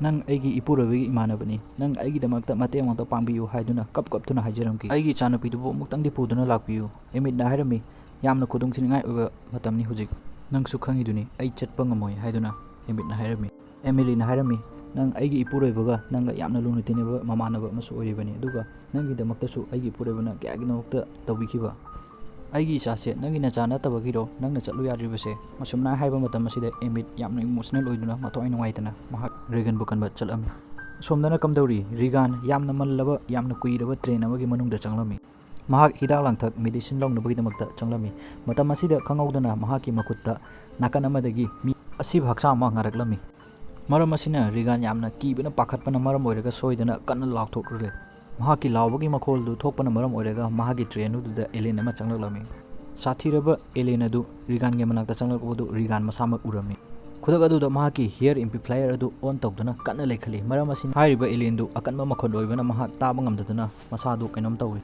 "ꯅꯪ ꯑꯩꯒꯤ ꯏꯄꯨꯔꯣꯏꯕꯒꯤ ꯏꯃꯥꯟꯅꯕꯅꯤ, ꯅꯪ ꯑꯩꯒꯤꯗꯃꯛꯇ ꯃꯇꯦꯡ ꯑꯃꯇ ꯄꯥꯡꯕꯤꯌꯨ" ꯍꯥꯏꯗꯨꯅ ꯀꯞ ꯀꯞꯇꯨꯅ ꯍꯥꯏꯖꯔꯝꯈꯤ꯫ "ꯑꯩꯒꯤ ꯏꯆꯥꯅꯨꯄꯤꯗꯨꯕꯨ ꯑꯃꯨꯛꯇꯪꯗꯤ ꯄꯨꯗꯨꯅ ꯂꯥꯛꯄꯤꯌꯨ"꯫ ꯑꯦꯃꯤꯠꯅ ꯍꯥꯏꯔꯝꯃꯤ, "ꯌꯥꯝꯅ ꯈꯨꯗꯣꯡꯊꯤꯅꯤꯡꯉꯥꯏ ꯑꯣꯏꯕ ꯃꯇꯝꯅꯤ ꯍꯧꯖꯤꯛ꯫ ꯅꯪꯁꯨ ꯈꯪꯉꯤꯗꯨꯅꯤ, ꯑꯩ ꯆꯠꯄ ꯉꯝꯃꯣꯏ" ꯍꯥꯏꯗꯨꯅ ꯑꯦꯃꯤꯠꯅ ꯍꯥꯏꯔꯝꯃꯤ꯫ ꯑꯦꯃꯤꯂꯤꯅ ꯍꯥꯏꯔꯝꯃꯤ, ꯅꯪ ꯑꯩꯒꯤ ꯏꯄꯨꯔꯣꯏꯕꯒ ꯅꯪꯒ ꯌꯥꯝꯅ ꯂꯨꯅ ꯇꯤꯟꯅꯕ ꯃꯃꯥꯟꯅꯕ ꯑꯃꯁꯨ ꯑꯣꯏꯔꯤꯕꯅꯤ, ꯑꯗꯨꯒ ꯅꯪꯒꯤꯗꯃꯛꯇꯁꯨ ꯑꯩꯒꯤ ꯏꯄꯨꯔꯣꯏꯕꯅ ꯀꯌꯥꯒꯤꯗꯃꯛꯇ ꯇꯧꯕꯤꯈꯤꯕ꯫ ꯑꯩꯒꯤ ꯏꯆꯥꯁꯦ ꯅꯪꯒꯤ ꯅꯆꯥ ꯅꯠꯇꯕꯒꯤꯔꯣ? ꯅꯪꯅ ꯆꯠꯂꯨ ꯌꯥꯗ꯭ꯔꯤꯕꯁꯦ?" ꯑꯁꯨꯝꯅ ꯍꯥꯏꯕ ꯃꯇꯝ ꯑꯁꯤꯗ ꯑꯦꯃꯤꯠ ꯌꯥꯝꯅ ꯏꯃꯣꯁꯅꯦꯜ ꯑꯣꯏꯗꯨꯅ ꯃꯊ꯭ꯋꯥꯏ ꯅꯨꯡꯉꯥꯏꯇꯅ ꯃꯍꯥꯛ ꯔꯦꯒꯟꯕꯨ ꯀꯟꯕ ꯆꯠꯂꯝꯃꯤ꯫ ꯁꯣꯝꯗꯅ ꯀꯝꯗꯧꯔꯤ? ꯔꯤꯒꯥꯟ ꯌꯥꯝꯅ ꯃꯜꯂꯕ, ꯌꯥꯝꯅ ꯀꯨꯏꯔꯕ ꯇ꯭ꯔꯦꯟ ꯑꯃꯒꯤ ꯃꯅꯨꯡꯗ ꯆꯪꯂꯝꯃꯤ꯫ ꯃꯍꯥꯛ ꯍꯤꯗꯥꯛ ꯂꯥꯡꯊꯛ, ꯃꯦꯗꯤꯁꯤꯟ ꯂꯧꯅꯕꯒꯤꯗꯃꯛꯇ ꯆꯪꯂꯝꯃꯤ꯫ ꯃꯇꯝ ꯑꯁꯤꯗ ꯈꯪꯍꯧꯗꯅ ꯃꯍꯥꯛꯀꯤ ꯃꯈꯨꯠꯇ ꯅꯥꯀꯟ ꯑꯃꯗꯒꯤ ꯃꯤ ꯑꯁꯤꯕ ꯍꯛꯆꯥꯡ ꯑꯃ ꯉꯥꯔꯛꯂꯝꯃꯤ꯫ ꯃꯔꯝ ꯑꯁꯤꯅ ꯔꯤꯒꯥꯟ ꯌꯥꯝꯅ ꯀꯤꯕꯅ ꯄꯥꯈꯠꯄꯅ ꯃꯔꯝ ꯑꯣꯏꯔꯒ ꯁꯣꯏꯗꯅ ꯀꯟꯅ ꯂꯥꯎꯊꯣꯛꯂꯨꯔꯦ꯫ ꯃꯍꯥꯛꯀꯤ ꯂꯥꯎꯕꯒꯤ ꯃꯈꯣꯜꯗꯨ ꯊꯣꯛꯄꯅ ꯃꯔꯝ ꯑꯣꯏꯔꯒ ꯃꯍꯥꯛꯀꯤ ꯇ꯭ꯔꯦꯟ ꯑꯗꯨꯗ ꯑꯦꯂꯦꯟ ꯑꯃ ꯆꯪꯂꯛꯂꯝꯃꯤ꯫ ꯁꯥꯊꯤꯔꯕ ꯑꯦꯂꯦꯟ ꯑꯗꯨ ꯔꯤꯒꯥꯟꯒꯤ ꯃꯅꯥꯛꯇ ꯆꯪꯂꯛꯄꯗꯨ ꯔꯤꯒꯥꯟ ꯃꯁꯥꯃꯛ ꯎꯔꯝꯃꯤ꯫ ꯈꯨꯗꯛ ꯑꯗꯨꯗ ꯃꯍꯥꯛꯀꯤ ꯍꯤꯌꯔ ꯑꯦꯝꯄ꯭ꯂꯤꯐꯥꯏꯌꯔ ꯑꯗꯨ ꯑꯣꯟ ꯇꯧꯗꯨꯅ ꯀꯟꯅ ꯂꯩꯈꯠꯂꯤ꯫ ꯃꯔꯝ ꯑꯁꯤꯅ ꯍꯥꯏꯔꯤꯕ ꯑꯦꯂꯦꯟꯗꯨ ꯑꯀꯟꯕ ꯃꯈꯣꯜ ꯑꯣꯏꯕꯅ ꯃꯍꯥꯛ ꯇꯥꯕ ꯉꯝꯗꯗꯨꯅ ꯃꯁꯥꯗꯨ ꯀꯩꯅꯣꯝ ꯇꯧꯏ꯫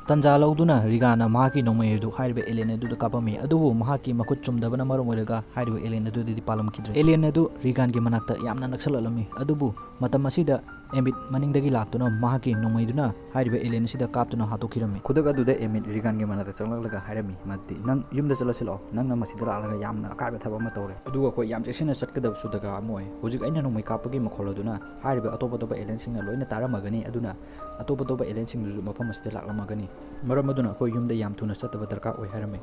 ꯇꯟꯖꯥ ꯂꯧꯗꯨꯅ ꯔꯤꯒꯥꯟꯅ ꯃꯍꯥꯛꯀꯤ ꯅꯣꯡꯃꯩ ꯑꯗꯨ ꯍꯥꯏꯔꯤꯕ ꯑꯦꯂꯦꯟ ꯑꯗꯨꯗ ꯀꯥꯞꯄꯝꯃꯤ, ꯑꯗꯨꯕꯨ ꯃꯍꯥꯛꯀꯤ ꯃꯈꯨꯠ ꯆꯨꯝꯗꯕꯅ ꯃꯔꯝ ꯑꯣꯏꯔꯒ ꯍꯥꯏꯔꯤꯕ ꯑꯦꯂꯦꯟ ꯑꯗꯨꯗꯗꯤ ꯄꯥꯜꯂꯝꯈꯤꯗ꯭ꯔꯦ꯫ ꯑꯦꯂꯦꯟ ꯑꯗꯨ ꯔꯤꯒꯥꯟꯒꯤ ꯃꯅꯥꯛꯇ ꯌꯥꯝꯅ ꯅꯛꯁꯜꯂꯛꯂꯝꯃꯤ, ꯑꯗꯨꯕꯨ ꯃꯇꯝ ꯑꯁꯤꯗ ꯑꯦꯃꯤꯠ ꯃꯅꯤꯡꯗꯒꯤ ꯂꯥꯛꯇꯨꯅ ꯃꯍꯥꯛꯀꯤ ꯅꯣꯡꯃꯩꯗꯨꯅ ꯍꯥꯏꯔꯤꯕ ꯑꯦꯂꯦꯟ ꯑꯁꯤꯗ ꯀꯥꯞꯇꯨꯅ ꯍꯥꯠꯇꯣꯛꯈꯤꯔꯝꯃꯤ꯫ ꯈꯨꯗꯛ ꯑꯗꯨꯗ ꯑꯦꯃꯤꯠ ꯔꯤꯒꯥꯟꯒꯤ ꯃꯅꯥꯛꯇ ꯆꯪꯂꯛꯂꯒ ꯍꯥꯏꯔꯝꯃꯤ, ꯃꯗꯨꯗꯤ, "ꯅꯪ ꯌꯨꯝꯗ ꯆꯠꯂꯁꯤ ꯂꯥꯛꯑꯣ, ꯅꯪꯅ ꯃꯁꯤꯗ ꯂꯥꯛꯂꯒ ꯌꯥꯝꯅ ꯑꯀꯥꯏꯕ ꯊꯕꯛ ꯑꯃ ꯇꯧꯔꯦ꯫ ꯑꯗꯨꯒ ꯑꯩꯈꯣꯏ ꯌꯥꯝ ꯆꯦꯛꯁꯤꯟꯅ ꯆꯠꯀꯗꯕꯁꯨ ꯗꯔꯀꯥꯔ ꯑꯃ ꯑꯣꯏ꯫ ꯍꯧꯖꯤꯛ ꯑꯩꯅ ꯅꯣꯡꯃꯩ ꯀꯥꯞꯄꯒꯤ ꯃꯈꯣꯜ ꯑꯗꯨꯅ ꯍꯥꯏꯔꯤꯕ ꯑꯇꯣꯞ ꯑꯇꯣꯞꯄ ꯑꯦꯂꯦꯟꯁꯤꯡꯅ ꯂꯣꯏꯅ ꯇꯥꯔꯝꯃꯒꯅꯤ, ꯑꯗꯨꯅ ꯑꯇꯣꯞ ꯑꯇꯣꯞꯄ ꯑꯦꯂꯦꯟꯁꯤꯡꯗꯨꯁꯨ ꯃꯐꯝ ꯑꯁꯤꯗ ꯂꯥꯛꯂꯝꯃꯒꯅꯤ꯫ ꯃꯔꯝ ꯑꯗꯨꯅ ꯑꯩꯈꯣꯏ ꯌꯨꯝꯗ ꯌꯥꯝ ꯊꯨꯅ ꯆꯠꯇꯕ ꯗꯔꯀꯥꯔ ꯑꯣꯏ" ꯍꯥꯏꯔꯝꯃꯤ꯫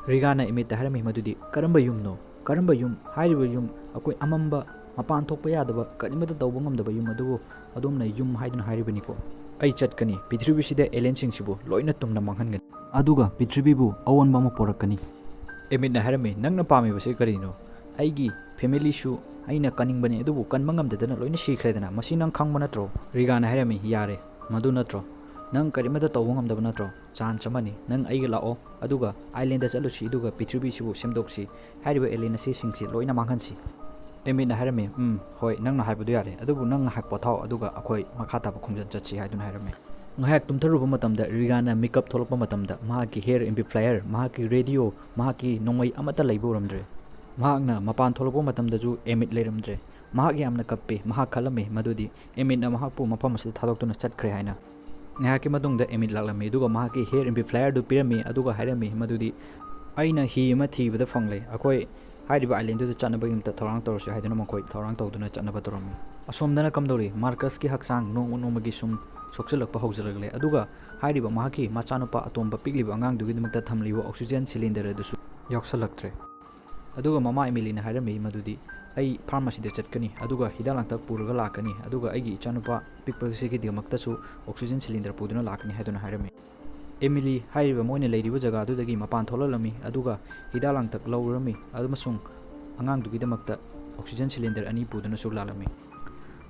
ꯔꯤꯒꯥꯟꯅ ꯑꯦꯃꯤꯠꯇ ꯍꯥꯏꯔꯝꯃꯤ, "ꯃꯗꯨꯗꯤ ꯀꯔꯝꯕ ꯌꯨꯝꯅꯣ? ꯀꯔꯝꯕ ꯌꯨꯝ? ꯍꯥꯏꯔꯤꯕ ꯌꯨꯝ ꯑꯩꯈꯣꯏ ꯑꯃꯝꯕ, ꯃꯄꯥꯟ ꯊꯣꯛꯄ ꯌꯥꯗꯕ, ꯀꯔꯤꯃꯠꯇ ꯇꯧꯕ ꯉꯝꯗꯕ ꯌꯨꯝ ꯑꯗꯨꯕꯨ ꯑꯗꯣꯝꯅ ꯌꯨꯝ ꯍꯥꯏꯗꯨꯅ ꯍꯥꯏꯔꯤꯕꯅꯤꯀꯣ? ꯑꯩ ꯆꯠꯀꯅꯤ, ꯄ꯭ꯔꯤꯊꯤꯕꯤꯁꯤꯗ ꯑꯦꯂꯦꯟꯁꯤꯡꯁꯤꯕꯨ ꯂꯣꯏꯅ ꯇꯨꯝꯅ ꯃꯥꯡꯍꯟꯒꯅꯤ꯫ ꯑꯗꯨꯒ ꯄ꯭ꯔꯤꯊꯤꯕꯤꯕꯨ ꯑꯑꯣꯟꯕ ꯑꯃ ꯄꯣꯔꯛꯀꯅꯤ"꯫ ꯑꯦꯃꯤꯠꯅ ꯍꯥꯏꯔꯝꯃꯤ, "ꯅꯪꯅ ꯄꯥꯝꯃꯤꯕꯁꯤ ꯀꯔꯤꯅꯣ? ꯑꯩꯒꯤ ꯐꯦꯃꯤꯂꯤꯁꯨ ꯑꯩꯅ ꯀꯟꯅꯤꯡꯕꯅꯤ, ꯑꯗꯨꯕꯨ ꯀꯟꯕ ꯉꯝꯗꯗꯅ ꯂꯣꯏꯅ ꯁꯤꯈ꯭ꯔꯦꯗꯅ, ꯃꯁꯤ ꯅꯪ ꯈꯪꯕ ꯅꯠꯇ꯭ꯔꯣ?" ꯔꯤꯒꯥꯟꯅ ꯍꯥꯏꯔꯝꯃꯤ, "ꯌꯥꯔꯦ, ꯃꯗꯨ ꯅꯠꯇ꯭ꯔꯣ? ꯅꯪ ꯀꯔꯤꯃꯠꯇ ꯇꯧꯕ ꯉꯝꯗꯕ ꯅꯠꯇ꯭ꯔꯣ? ꯆꯥꯟꯁ ꯑꯃꯅꯤ, ꯅꯪ ꯑꯩꯒ ꯂꯥꯛꯑꯣ, ꯑꯗꯨꯒ ꯑꯥꯏꯂꯦꯟꯗ ꯆꯠꯂꯨꯁꯤ, ꯑꯗꯨꯒ ꯄ꯭ꯔꯤꯊꯤꯕꯤꯁꯤꯕꯨ ꯁꯦꯝꯗꯣꯛꯁꯤ, ꯍꯥꯏꯔꯤꯕ ꯑꯦꯂꯦꯟ ꯑꯁꯤꯁꯤꯡꯁꯤ ꯂꯣꯏꯅ ꯃꯥꯡꯍꯟꯁꯤ"꯫ ꯑꯦꯃꯤꯠꯅ ꯍꯥꯏꯔꯝꯃꯤ, "ꯎꯝ, ꯍꯣꯏ, ꯅꯪꯅ ꯍꯥꯏꯕꯗꯨ ꯌꯥꯔꯦ, ꯑꯗꯨꯕꯨ ꯅꯪ ꯉꯥꯏꯍꯥꯛ ꯄꯣꯊꯥꯎ, ꯑꯗꯨꯒ ꯑꯩꯈꯣꯏ ꯃꯈꯥ ꯇꯥꯕ ꯈꯣꯡꯖꯠ ꯆꯠꯁꯤ" ꯍꯥꯏꯗꯨꯅ ꯍꯥꯏꯔꯝꯃꯤ꯫ ꯉꯥꯏꯍꯥꯛ ꯇꯨꯝꯊꯔꯨꯕ ꯃꯇꯝꯗ ꯔꯤꯒꯥꯟꯅ ꯃꯤꯀꯞ ꯊꯣꯛꯂꯛꯄ ꯃꯇꯝꯗ ꯃꯍꯥꯛꯀꯤ ꯍꯤꯌꯔ ꯑꯦꯝꯄ꯭ꯂꯤꯐꯥꯏꯌꯔ, ꯃꯍꯥꯛꯀꯤ ꯔꯦꯗꯤꯑꯣ, ꯃꯍꯥꯛꯀꯤ ꯅꯣꯡꯃꯩ ꯑꯃꯠꯇ ꯂꯩꯕ ꯎꯔꯝꯗ꯭ꯔꯦ꯫ ꯃꯍꯥꯛꯅ ꯃꯄꯥꯟ ꯊꯣꯛꯂꯛꯄ ꯃꯇꯝꯗꯁꯨ ꯑꯦꯃꯤꯠ ꯂꯩꯔꯝꯗ꯭ꯔꯦ꯫ ꯃꯍꯥꯛ ꯌꯥꯝꯅ ꯀꯞꯄꯤ꯫ ꯃꯍꯥꯛ ꯈꯜꯂꯝꯃꯤ ꯃꯗꯨꯗꯤ ꯑꯦꯃꯤꯠꯅ ꯃꯍꯥꯛꯄꯨ ꯃꯐꯝ ꯑꯁꯤꯗ ꯊꯥꯗꯣꯛꯇꯨꯅ ꯆꯠꯈ꯭ꯔꯦ ꯍꯥꯏꯅ꯫ ꯉꯥꯏꯍꯥꯛꯀꯤ ꯃꯇꯨꯡꯗ ꯑꯦꯃꯤꯠ ꯂꯥꯛꯂꯝꯃꯤ, ꯑꯗꯨꯒ ꯃꯍꯥꯛꯀꯤ ꯍꯤꯌꯔ ꯑꯦꯝꯄ꯭ꯂꯤꯐꯥꯏꯌꯔꯗꯨ ꯄꯤꯔꯝꯃꯤ, ꯑꯗꯨꯒ ꯍꯥꯏꯔꯝꯃꯤ ꯃꯗꯨꯗꯤ, "ꯑꯩꯅ ꯍꯤ ꯑꯃ ꯊꯤꯕꯗ ꯐꯪꯂꯦ꯫ ꯑꯩꯈꯣꯏ ꯍꯥꯏꯔꯤꯕ ꯑꯥꯏꯂꯦꯟꯗꯨꯗ ꯆꯠꯅꯕꯒꯤꯗꯃꯛꯇ ꯊꯧꯔꯥꯡ ꯇꯧꯔꯁꯤ ꯍꯥꯏꯗꯨꯅ ꯃꯈꯣꯏ ꯊꯧꯔꯥꯡ ꯇꯧꯗꯨꯅ ꯆꯠꯅꯕ ꯇꯧꯔꯝꯃꯤ꯫ ꯑꯁꯣꯝꯗꯅ ꯀꯝꯗꯧꯔꯤ, ꯃꯥꯔꯀꯁꯀꯤ ꯍꯛꯆꯥꯡ ꯅꯣꯡꯃ ꯅꯣꯡꯃꯒꯤ ꯁꯨꯝ ꯁꯣꯛꯆꯤꯜꯂꯛꯄ ꯍꯧꯖꯤꯜꯂꯛꯂꯦ, ꯑꯗꯨꯒ ꯍꯥꯏꯔꯤꯕ ꯃꯍꯥꯛꯀꯤ ꯃꯆꯥꯅꯨꯄꯥ ꯑꯇꯣꯝꯕ ꯄꯤꯛꯂꯤꯕ ꯑꯉꯥꯡꯗꯨꯒꯤꯗꯃꯛꯇ ꯊꯝꯂꯤꯕ ꯑꯣꯛꯁꯤꯖꯦꯟ ꯁꯤꯂꯤꯟꯗꯔ ꯑꯗꯨꯁꯨ ꯌꯥꯎꯁꯜꯂꯛꯇ꯭ꯔꯦ꯫ ꯑꯗꯨꯒ ꯃꯃꯥ ꯑꯦꯃꯤꯂꯤꯅ ꯍꯥꯏꯔꯝꯃꯤ ꯃꯗꯨꯗꯤ, "ꯑꯩ ꯐꯥꯔꯃꯥꯁꯤꯗ ꯆꯠꯀꯅꯤ, ꯑꯗꯨꯒ ꯍꯤꯗꯥꯛ ꯂꯥꯡꯊꯛ ꯄꯨꯔꯒ ꯂꯥꯛꯀꯅꯤ, ꯑꯗꯨꯒ ꯑꯩꯒꯤ ꯏꯆꯥꯅꯨꯄꯥ ꯄꯤꯛꯄꯁꯤꯒꯤꯗꯃꯛꯇꯁꯨ ꯑꯣꯛꯁꯤꯖꯦꯟ ꯁꯤꯂꯤꯟꯗꯔ ꯄꯨꯗꯨꯅ ꯂꯥꯛꯀꯅꯤ" ꯍꯥꯏꯗꯨꯅ ꯍꯥꯏꯔꯝꯃꯤ꯫ ꯑꯦꯃꯤꯂꯤ ꯍꯥꯏꯔꯤꯕ ꯃꯣꯏꯅ ꯂꯩꯔꯤꯕ ꯖꯒꯥꯗꯨꯗꯒꯤ ꯃꯄꯥꯟ ꯊꯣꯛꯂꯛꯂꯝꯃꯤ, ꯑꯗꯨꯒ ꯍꯤꯗꯥꯛ ꯂꯥꯡꯊꯛ ꯂꯧꯔꯝꯃꯤ ꯑꯃꯁꯨꯡ ꯑꯉꯥꯡꯗꯨꯒꯤꯗꯃꯛꯇ ꯑꯣꯛꯁꯤꯖꯦꯟ ꯁꯤꯂꯤꯟꯗꯔ ꯑꯅꯤ ꯄꯨꯗꯨꯅꯁꯨ ꯂꯥꯛꯂꯝꯃꯤ꯫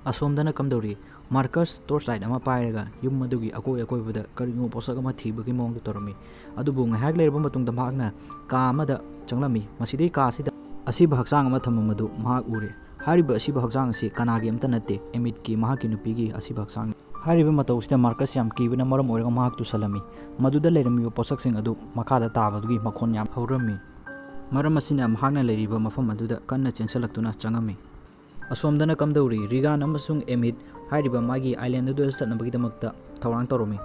ꯑꯁꯣꯝꯗꯅ ꯀꯝꯗꯧꯔꯤ, ꯃꯥꯔꯀꯁ ꯇꯣꯔꯆ ꯂꯥꯏꯠ ꯑꯃ ꯄꯥꯏꯔꯒ ꯌꯨꯝ ꯑꯗꯨꯒꯤ ꯑꯀꯣꯏ ꯑꯀꯣꯏꯕꯗ ꯀꯔꯤꯒꯨꯝꯕ ꯄꯣꯠꯁꯛ ꯑꯃ ꯊꯤꯕꯒꯤ ꯃꯑꯣꯡꯗ ꯇꯧꯔꯝꯃꯤ꯫ ꯑꯗꯨꯕꯨ ꯉꯥꯏꯍꯥꯛ ꯂꯩꯔꯕ ꯃꯇꯨꯡꯗ ꯃꯍꯥꯛꯅ ꯀꯥ ꯑꯃꯗ ꯆꯪꯂꯝꯃꯤ꯫ ꯃꯁꯤꯗꯩ ꯀꯥ ꯑꯁꯤꯗ ꯑꯁꯤꯕ ꯍꯛꯆꯥꯡ ꯑꯃ ꯊꯝꯐꯝ ꯑꯗꯨ ꯃꯍꯥꯛ ꯎꯔꯦ꯫ ꯍꯥꯏꯔꯤꯕ ꯑꯁꯤꯕ ꯍꯛꯆꯥꯡ ꯑꯁꯤ ꯀꯅꯥꯒꯤ ꯑꯃꯠꯇ ꯅꯠꯇꯦ, ꯑꯦꯃꯤꯠꯀꯤ, ꯃꯍꯥꯛꯀꯤ ꯅꯨꯄꯤꯒꯤ ꯑꯁꯤꯕ ꯍꯛꯆꯥꯡꯅꯤ꯫ ꯍꯥꯏꯔꯤꯕ ꯃꯇꯧꯁꯤꯗ ꯃꯥꯔꯀꯁ ꯌꯥꯝ ꯀꯤꯕꯅ ꯃꯔꯝ ꯑꯣꯏꯔꯒ ꯃꯍꯥꯛ ꯇꯨꯁꯜꯂꯝꯃꯤ꯫ ꯃꯗꯨꯗ ꯂꯩꯔꯝꯃꯤꯕ ꯄꯣꯠꯁꯛꯁꯤꯡ ꯑꯗꯨ ꯃꯈꯥꯗ ꯇꯥꯕꯗꯨꯒꯤ ꯃꯈꯣꯟ ꯌꯥꯝ ꯍꯧꯔꯝꯃꯤ꯫ ꯃꯔꯝ ꯑꯁꯤꯅ ꯃꯍꯥꯛꯅ ꯂꯩꯔꯤꯕ ꯃꯐꯝ ꯑꯗꯨꯗ ꯀꯟꯅ ꯆꯦꯟꯁꯤꯜꯂꯛꯇꯨꯅ ꯆꯪꯉꯝꯃꯤ꯫ ꯑꯁꯣꯝꯗꯅ ꯀꯝꯗꯧꯔꯤ, ꯔꯤꯒꯥꯟ ꯑꯃꯁꯨꯡ ꯑꯦꯃꯤꯠ ꯍꯥꯏꯔꯤꯕ ꯃꯥꯒꯤ ꯑꯥꯏꯂꯦꯟꯗ ꯑꯗꯨꯗ ꯆꯠꯅꯕꯒꯤꯗꯃꯛꯇ ꯊꯧꯔꯥꯡ ꯇꯧꯔꯝꯃꯤ꯫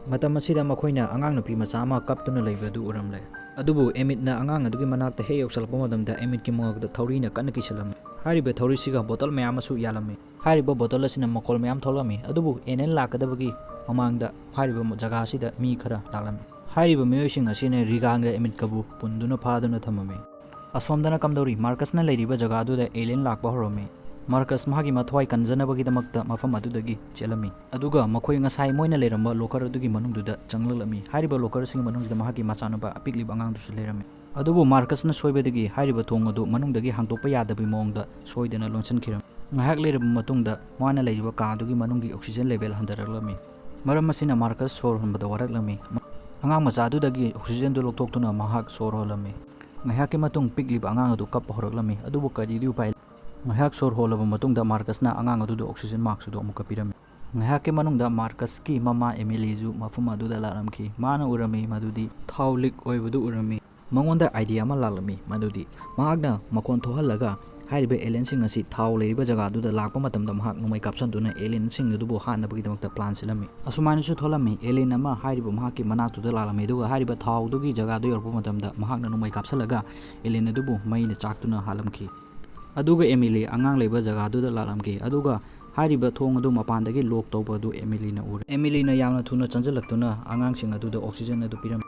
ꯃꯇꯝ ꯑꯁꯤꯗ ꯃꯈꯣꯏꯅ ꯑꯉꯥꯡ ꯅꯨꯄꯤ ꯃꯆꯥ ꯑꯃ ꯀꯞꯇꯨꯅ ꯂꯩꯕ ꯑꯗꯨ ꯎꯔꯝꯂꯦ꯫ ꯑꯗꯨꯕꯨ ꯑꯦꯃꯤꯠꯅ ꯑꯉꯥꯡ ꯑꯗꯨꯒꯤ ꯃꯅꯥꯛꯇ ꯍꯦꯛ ꯌꯧꯁꯤꯜꯂꯛꯄ ꯃꯇꯝꯗ ꯑꯦꯃꯤꯠꯀꯤ ꯃꯉꯛꯇ ꯊꯧꯔꯤꯅ ꯀꯟꯅ ꯀꯤꯁꯤꯜꯂꯝꯃꯤ꯫ ꯍꯥꯏꯔꯤꯕ ꯊꯧꯔꯤꯁꯤꯒ ꯕꯣꯇꯜ ꯃꯌꯥꯝ ꯑꯃꯁꯨ ꯌꯥꯜꯂꯝꯃꯤ꯫ ꯍꯥꯏꯔꯤꯕ ꯕꯣꯇꯜ ꯑꯁꯤꯅ ꯃꯈꯣꯜ ꯃꯌꯥꯝ ꯊꯣꯛꯂꯝꯃꯤ, ꯑꯗꯨꯕꯨ ꯑꯦꯂꯤꯌꯟ ꯂꯥꯛꯀꯗꯕꯒꯤ ꯃꯃꯥꯡꯗ ꯍꯥꯏꯔꯤꯕ ꯖꯒꯥ ꯑꯁꯤꯗ ꯃꯤ ꯈꯔ ꯂꯥꯛꯂꯝꯃꯤ꯫ ꯍꯥꯏꯔꯤꯕ ꯃꯤꯑꯣꯏꯁꯤꯡ ꯑꯁꯤꯅ ꯔꯤꯒꯥꯟꯒ ꯑꯦꯃꯤꯠꯀꯕꯨ ꯄꯨꯟꯗꯨꯅ ꯐꯥꯗꯨꯅ ꯊꯝꯃꯝꯃꯤ꯫ ꯑꯁꯣꯝꯗꯅ ꯀꯝꯗꯧꯔꯤ, ꯃꯥꯔꯀꯁꯅ ꯂꯩꯔꯤꯕ ꯖꯒꯥ ꯑꯗꯨꯗ ꯑꯦꯂꯤꯌꯟ ꯂꯥꯛꯄ ꯍꯧꯔꯝꯃꯤ꯫ ꯃꯥꯔꯀꯁ ꯃꯍꯥꯛꯀꯤ ꯃꯊ꯭ꯋꯥꯏ ꯀꯟꯖꯅꯕꯒꯤꯗꯃꯛꯇ ꯃꯐꯝ ꯑꯗꯨꯗꯒꯤ ꯆꯦꯜꯂꯝꯃꯤ, ꯑꯗꯨꯒ ꯃꯈꯣꯏ ꯉꯁꯥꯏ ꯃꯣꯏꯅ ꯂꯩꯔꯝꯕ ꯂꯣꯀꯔ ꯑꯗꯨꯒꯤ ꯃꯅꯨꯡꯗꯨꯗ ꯆꯪꯂꯛꯂꯝꯃꯤ꯫ ꯍꯥꯏꯔꯤꯕ ꯂꯣꯀꯔꯁꯤꯡꯒꯤ ꯃꯅꯨꯡꯁꯤꯗ ꯃꯍꯥꯛꯀꯤ ꯃꯆꯥꯅꯨꯄꯥ ꯑꯄꯤꯛꯂꯤꯕ ꯑꯉꯥꯡꯗꯨꯁꯨ ꯂꯩꯔꯝꯃꯤ꯫ ꯑꯗꯨꯕꯨ ꯃꯥꯔꯀꯁꯅ ꯁꯣꯏꯕꯗꯒꯤ ꯍꯥꯏꯔꯤꯕ ꯊꯣꯡ ꯑꯗꯨ ꯃꯅꯨꯡꯗꯒꯤ ꯍꯥꯡꯗꯣꯛꯄ ꯌꯥꯗꯕꯒꯤ ꯃꯑꯣꯡꯗ ꯁꯣꯏꯗꯅ ꯂꯣꯟꯁꯤꯟꯈꯤꯔꯝꯃꯤ꯫ ꯉꯥꯏꯍꯥꯛ ꯂꯩꯔꯕ ꯃꯇꯨꯡꯗ ꯃꯥꯅ ꯂꯩꯔꯤꯕ ꯀꯥ ꯑꯗꯨꯒꯤ ꯃꯅꯨꯡꯒꯤ ꯑꯣꯛꯁꯤꯖꯦꯟ ꯂꯦꯚꯦꯜ ꯍꯟꯊꯔꯛꯂꯝꯃꯤ꯫ ꯃꯔꯝ ꯑꯁꯤꯅ ꯃꯥꯔꯀꯁ ꯁꯣꯔ ꯍꯣꯟꯕꯗ ꯋꯥꯔꯛꯂꯝꯃꯤ꯫ ꯑꯉꯥꯡ ꯃꯆꯥ ꯑꯗꯨꯗꯒꯤ ꯑꯣꯛꯁꯤꯖꯦꯟꯗꯨ ꯂꯧꯊꯣꯛꯇꯨꯅ ꯃꯍꯥꯛ ꯁꯣꯔ ꯍꯣꯜꯂꯝꯃꯤ꯫ ꯉꯥꯏꯍꯥꯛꯀꯤ ꯃꯇꯨꯡ ꯄꯤꯛꯂꯤꯕ ꯑꯉꯥꯡ ꯑꯗꯨ ꯀꯞꯄ ꯍꯧꯔꯛꯂꯝꯃꯤ, ꯑꯗꯨꯕꯨ ꯀꯔꯤꯗꯤ ꯎꯄꯥꯏ ꯂꯩ? ꯉꯥꯏꯍꯥꯛ ꯁꯣꯔ ꯍꯣꯜꯂꯕ ꯃꯇꯨꯡꯗ ꯃꯥꯔꯀꯁꯅ ꯑꯉꯥꯡ ꯑꯗꯨꯗ ꯑꯣꯛꯁꯤꯖꯦꯟ ꯃꯥꯛꯁ ꯑꯗꯨ ꯑꯃꯨꯛꯀ ꯄꯤꯔꯝꯃꯤ꯫ ꯉꯥꯏꯍꯥꯛꯀꯤ ꯃꯅꯨꯡꯗ ꯃꯥꯔꯀꯁꯀꯤ ꯃꯃꯥ ꯑꯦꯃꯤꯂꯤꯁꯨ ꯃꯐꯝ ꯑꯗꯨꯗ ꯂꯥꯛꯂꯝꯈꯤ꯫ ꯃꯥꯅ ꯎꯔꯝꯃꯤ ꯃꯗꯨꯗꯤ ꯊꯥꯎ ꯂꯤꯛ ꯑꯣꯏꯕꯗꯨ ꯎꯔꯝꯃꯤ꯫ ꯃꯉꯣꯟꯗ ꯑꯥꯏꯗꯤꯌꯥ ꯑꯃ ꯂꯥꯛꯂꯝꯃꯤ, ꯃꯗꯨꯗꯤ ꯃꯍꯥꯛꯅ ꯃꯈꯣꯟ ꯊꯣꯛꯍꯜꯂꯒ ꯍꯥꯏꯔꯤꯕ alienꯁꯤꯡ ꯑꯁꯤ ꯊꯥꯎ ꯂꯩꯔꯤꯕ ꯖꯒꯥꯗꯨꯗ ꯂꯥꯛꯄ ꯃꯇꯝꯗ ꯃꯍꯥꯛ ꯅꯣꯡꯃꯩ ꯀꯥꯞꯁꯤꯟꯗꯨꯅ alienꯁꯤꯡ ꯑꯗꯨꯕꯨ ꯍꯥꯠꯅꯕꯒꯤꯗꯃꯛꯇ plan ꯁꯤꯜꯂꯝꯃꯤ꯫ ꯑꯁꯨꯃꯥꯏꯅꯁꯨ ꯊꯣꯛꯂꯝꯃꯤ, alien ꯑꯃ ꯍꯥꯏꯔꯤꯕ ꯃꯍꯥꯛꯀꯤ ꯃꯅꯥꯛꯇꯨꯗ ꯂꯥꯛꯂꯝꯃꯤ, ꯑꯗꯨꯒ ꯍꯥꯏꯔꯤꯕ ꯊꯥꯎꯗꯨꯒꯤ ꯖꯒꯥꯗꯨ ꯌꯧꯔꯛꯄ ꯃꯇꯝꯗ ꯃꯍꯥꯛꯅ ꯅꯣꯡꯃꯩ ꯀꯥꯞꯁꯤꯜꯂꯒ alien ꯑꯗꯨꯕꯨ ꯃꯩꯅ ꯆꯥꯛꯇꯨꯅ ꯍꯥꯠꯂꯝꯈꯤ꯫ ꯑꯗꯨꯒ Emily ꯑꯉꯥꯡ ꯂꯩꯕ ꯖꯒꯥꯗꯨꯗ ꯂꯥꯛꯂꯝꯈꯤ, ꯑꯗꯨꯒ ꯍꯥꯏꯔꯤꯕ ꯊꯣꯡ ꯑꯗꯨ ꯃꯄꯥꯟꯗꯒꯤ lock ꯇꯧꯕ ꯑꯗꯨ Emilyꯅ ꯎꯔꯦ꯫ Emilyꯅ ꯌꯥꯝꯅ ꯊꯨꯅ ꯆꯪꯁꯤꯜꯂꯛꯇꯨꯅ ꯑꯉꯥꯡꯁꯤꯡ ꯑꯗꯨꯗ oxygen ꯑꯗꯨ ꯄꯤꯔꯝꯃꯤ꯫